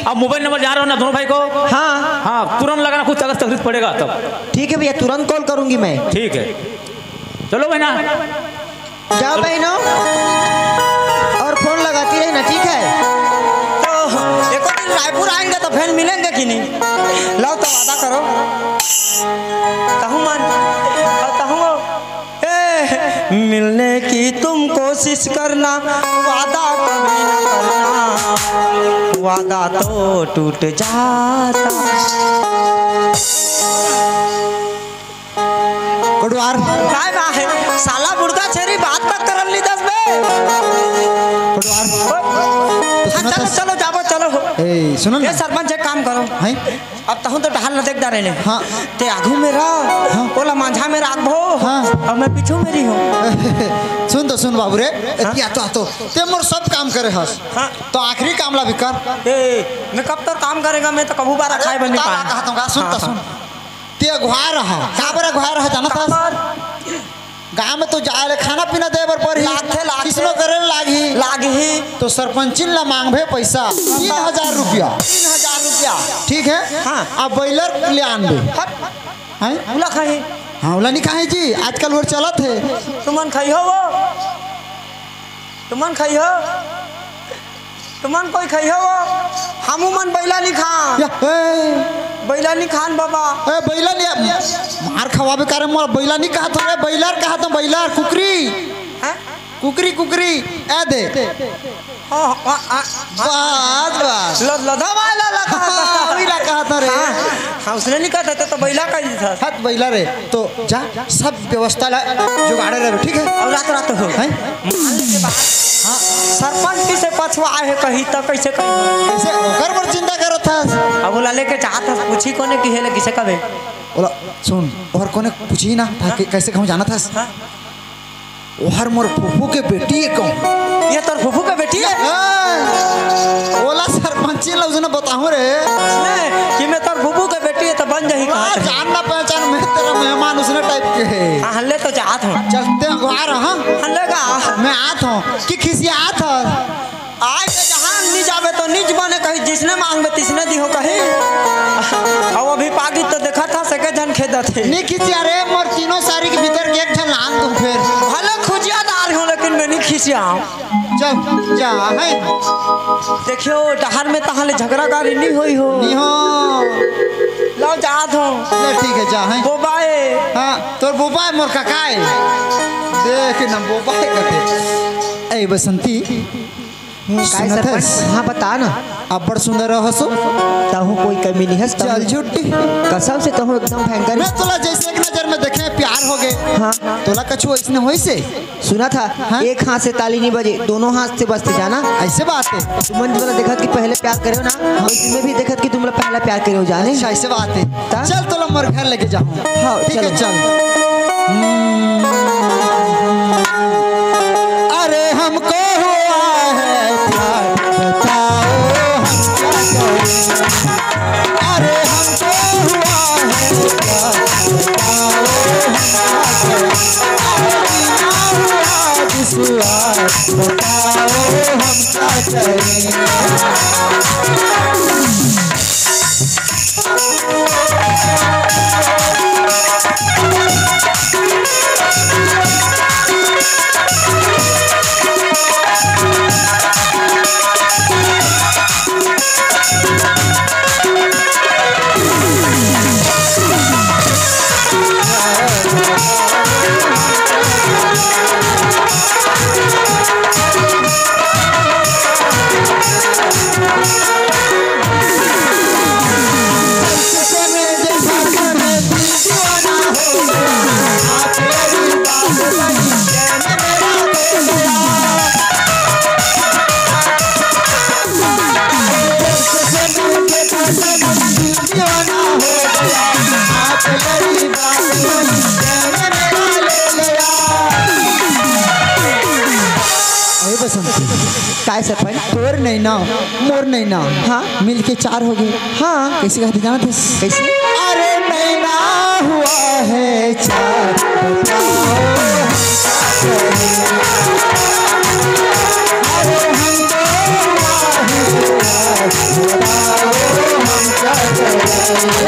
अब मोबाइल नंबर जान रहे हो ना दोनों भाई को? हाँ। हाँ, तुरंत लगाना, कुछ अगर तकलीफ पड़ेगा तब। ठीक है भैया, तुरंत कॉल करूंगी मैं। ठीक है, चलो बहना। जाओ बहनों, और फोन लगाती रहना, ठीक है? तो एक दिन रायपुर आएंगे तो फिर मिलेंगे कि नहीं? लाओ तो वादा करो। कहूँ मन, और कहूँ ए, मिलने की तुम कोशिश करना, वादा कभी न करना, वादा तो टूट जाता। कोटवार। काय बा है? साला मुर्दा छेरी बात तक करन ली दस बे। कोटवार। हाँ, सुनो चलो, तो। चलो, जाबो, चलो। ए, सुनो ना। ए, सरपंच, एक काम करो। हैं? अब तहूँ तो डहार न देख डारे ने। हाँ। ते आगू में रह, हाँ। ओला मांझा में राखबो, हाँ। और मैं पीछू में रही हूँ। सुन तो, सुन बाबू रे, हाँ? एती आ तो, आ तो, ते मोर सब काम करे हस। हाँ। तो आखिरी काम ला भी कर। ए, मैं कब तक काम करेगा, मैं तो कबू बारा अरे, खाए बनी बता पाए। कहा तो का, सुन हाँ, तो, हाँ। सुन। ते अगुवार रहा, काबर अगुवार रहा, जाना था? काबर? गाँव में तो जाए ले खाना पीना दे बर परही। लागथे, लागथे। किसनो करे ले लागही। लागही। तो सरपंचिन ला मांगबे पैसा, तीन हजार रुपया। तीन हजार रुपया। ठीक है? हाँ। अब बॉयलर ले आनबे। हट। हैं? उला खाही। हाँ, उला नहीं खाही जी, आजकल वो चलत है। तुमन खाई हो वो? तुमन खाई हो? तुमन कोई खाई हो वो? हमू मन बैला नहीं खान। या, ए। बैला नहीं खान बाबा। ए, बैला नहीं, मार खवाबे करे मोर, बैला नहीं कहा तो रे, बैलर कहा तो, बैलर, कुकरी। हैं? कुकरी, कुकरी, ए दे। हाँ, हाँ, हाँ, हाँ। बस, बस। ल-, लधा वाला लगा था। हाँ, वही लगा था रे। हाँ, हाँ, उसने नहीं कहा था, तो, तो बैला का ही था। हत बैला रे, तो जा, सब व्यवस्था ला जुगाड़े रहे, ठीक है? और रात, रात हो। हैं? मान लीजिए बात। हाँ। सरपंच किसे पछवा है कही तो कैसे कही? कैसे? ओकर बर चिंता करत हस? अब ओला लेके जात हस, पूछी कोने की है ले, किसे कबे? ओला, सुन, और कोने पूछी ना, था कि कैसे कहूँ जानत हस? हाँ। ओहर मोर फूफू के बेटी है कहूँ। ये तोर फूफू के बेटी है? हाँ। ओला सरपंची ला उसने बताऊँ रे। नहीं, कि मैं तोर फूफू के बेटी है तो बन जाही वाह, कहाँ से? जान ना पहचान, मैं तेरा मेहमान उसने टाइप के है। हाँ, हल्ले तो जात हूँ। चलते हैं अगुवार, हाँ? हल्ले का? मैं आत हूँ। कि खिसियात हस? आय के जहाँ नहीं जाबे तो निज बने कही, जिसने मांगबे तिसने दिहो कही। अब अभी पागी तो देखा था, सके झन खेदत है। नहीं खिसिया रे, मोर तीनों सारी के भीतर के एक झन लान तू फिर। भले खुजियादार हूँ, लेकिन मैं नहीं खिसिया। जा, जा, है। देखियो, डहर में तहाँ ले झगड़ा गारी नहीं होई हो। नहीं हो। लो, जात हो। ले, ठीक है, जा, है। बोबाए। हाँ, तोर बोबाए, मोर ककाए। देख ना, बोबाए कथे। ए, बसंती, हम्म, काय सुनत सरपंच? हस? हाँ, बता ना। अब्बड़ सुंदर रहसो। तहूँ कोई कमी नहीं हस, तहूँ चल झुट्टी। कसम से तहूँ एकदम भयंकर। मैं तोला जैसे एक नजर में देखे, प्यार हो गए। हाँ। तोला कछु ऐसने होई से? सुना था, हाँ? एक हाथ से ताली नहीं बजे, दोनों हाथ से बजते जाना। ऐसे बात है। तुमन जो देखत कि पहले प्यार करे हो ना, हाँ। वैसे मैं भी देखत कि तुम लोग पहला प्यार करे हो जाने। अच्छा, ऐसे बात है। ता? चल, तोला मोर घर लेके जाऊँ। हाँ, ठीक है, चलो। चल। अरे हमको हुआ है प्यार, बताओ हम क्या करें? अरे हमको हुआ है प्यार, बताओ हम क्या करें? अरे ना हुआ विश्वास, बताओ हम क्या करें? अरे बसंती, काय सरपंच? तोर नहीं ना, मोर नहीं ना। हाँ। मिलके चार हो गए। हाँ। कैसे कहते जानत हस? कैसे? अरे नहीं ना। हुआ है चार, बताओ हम क्या करें? अरे हम तो हुआ है चार, बताओ हम क्या करें?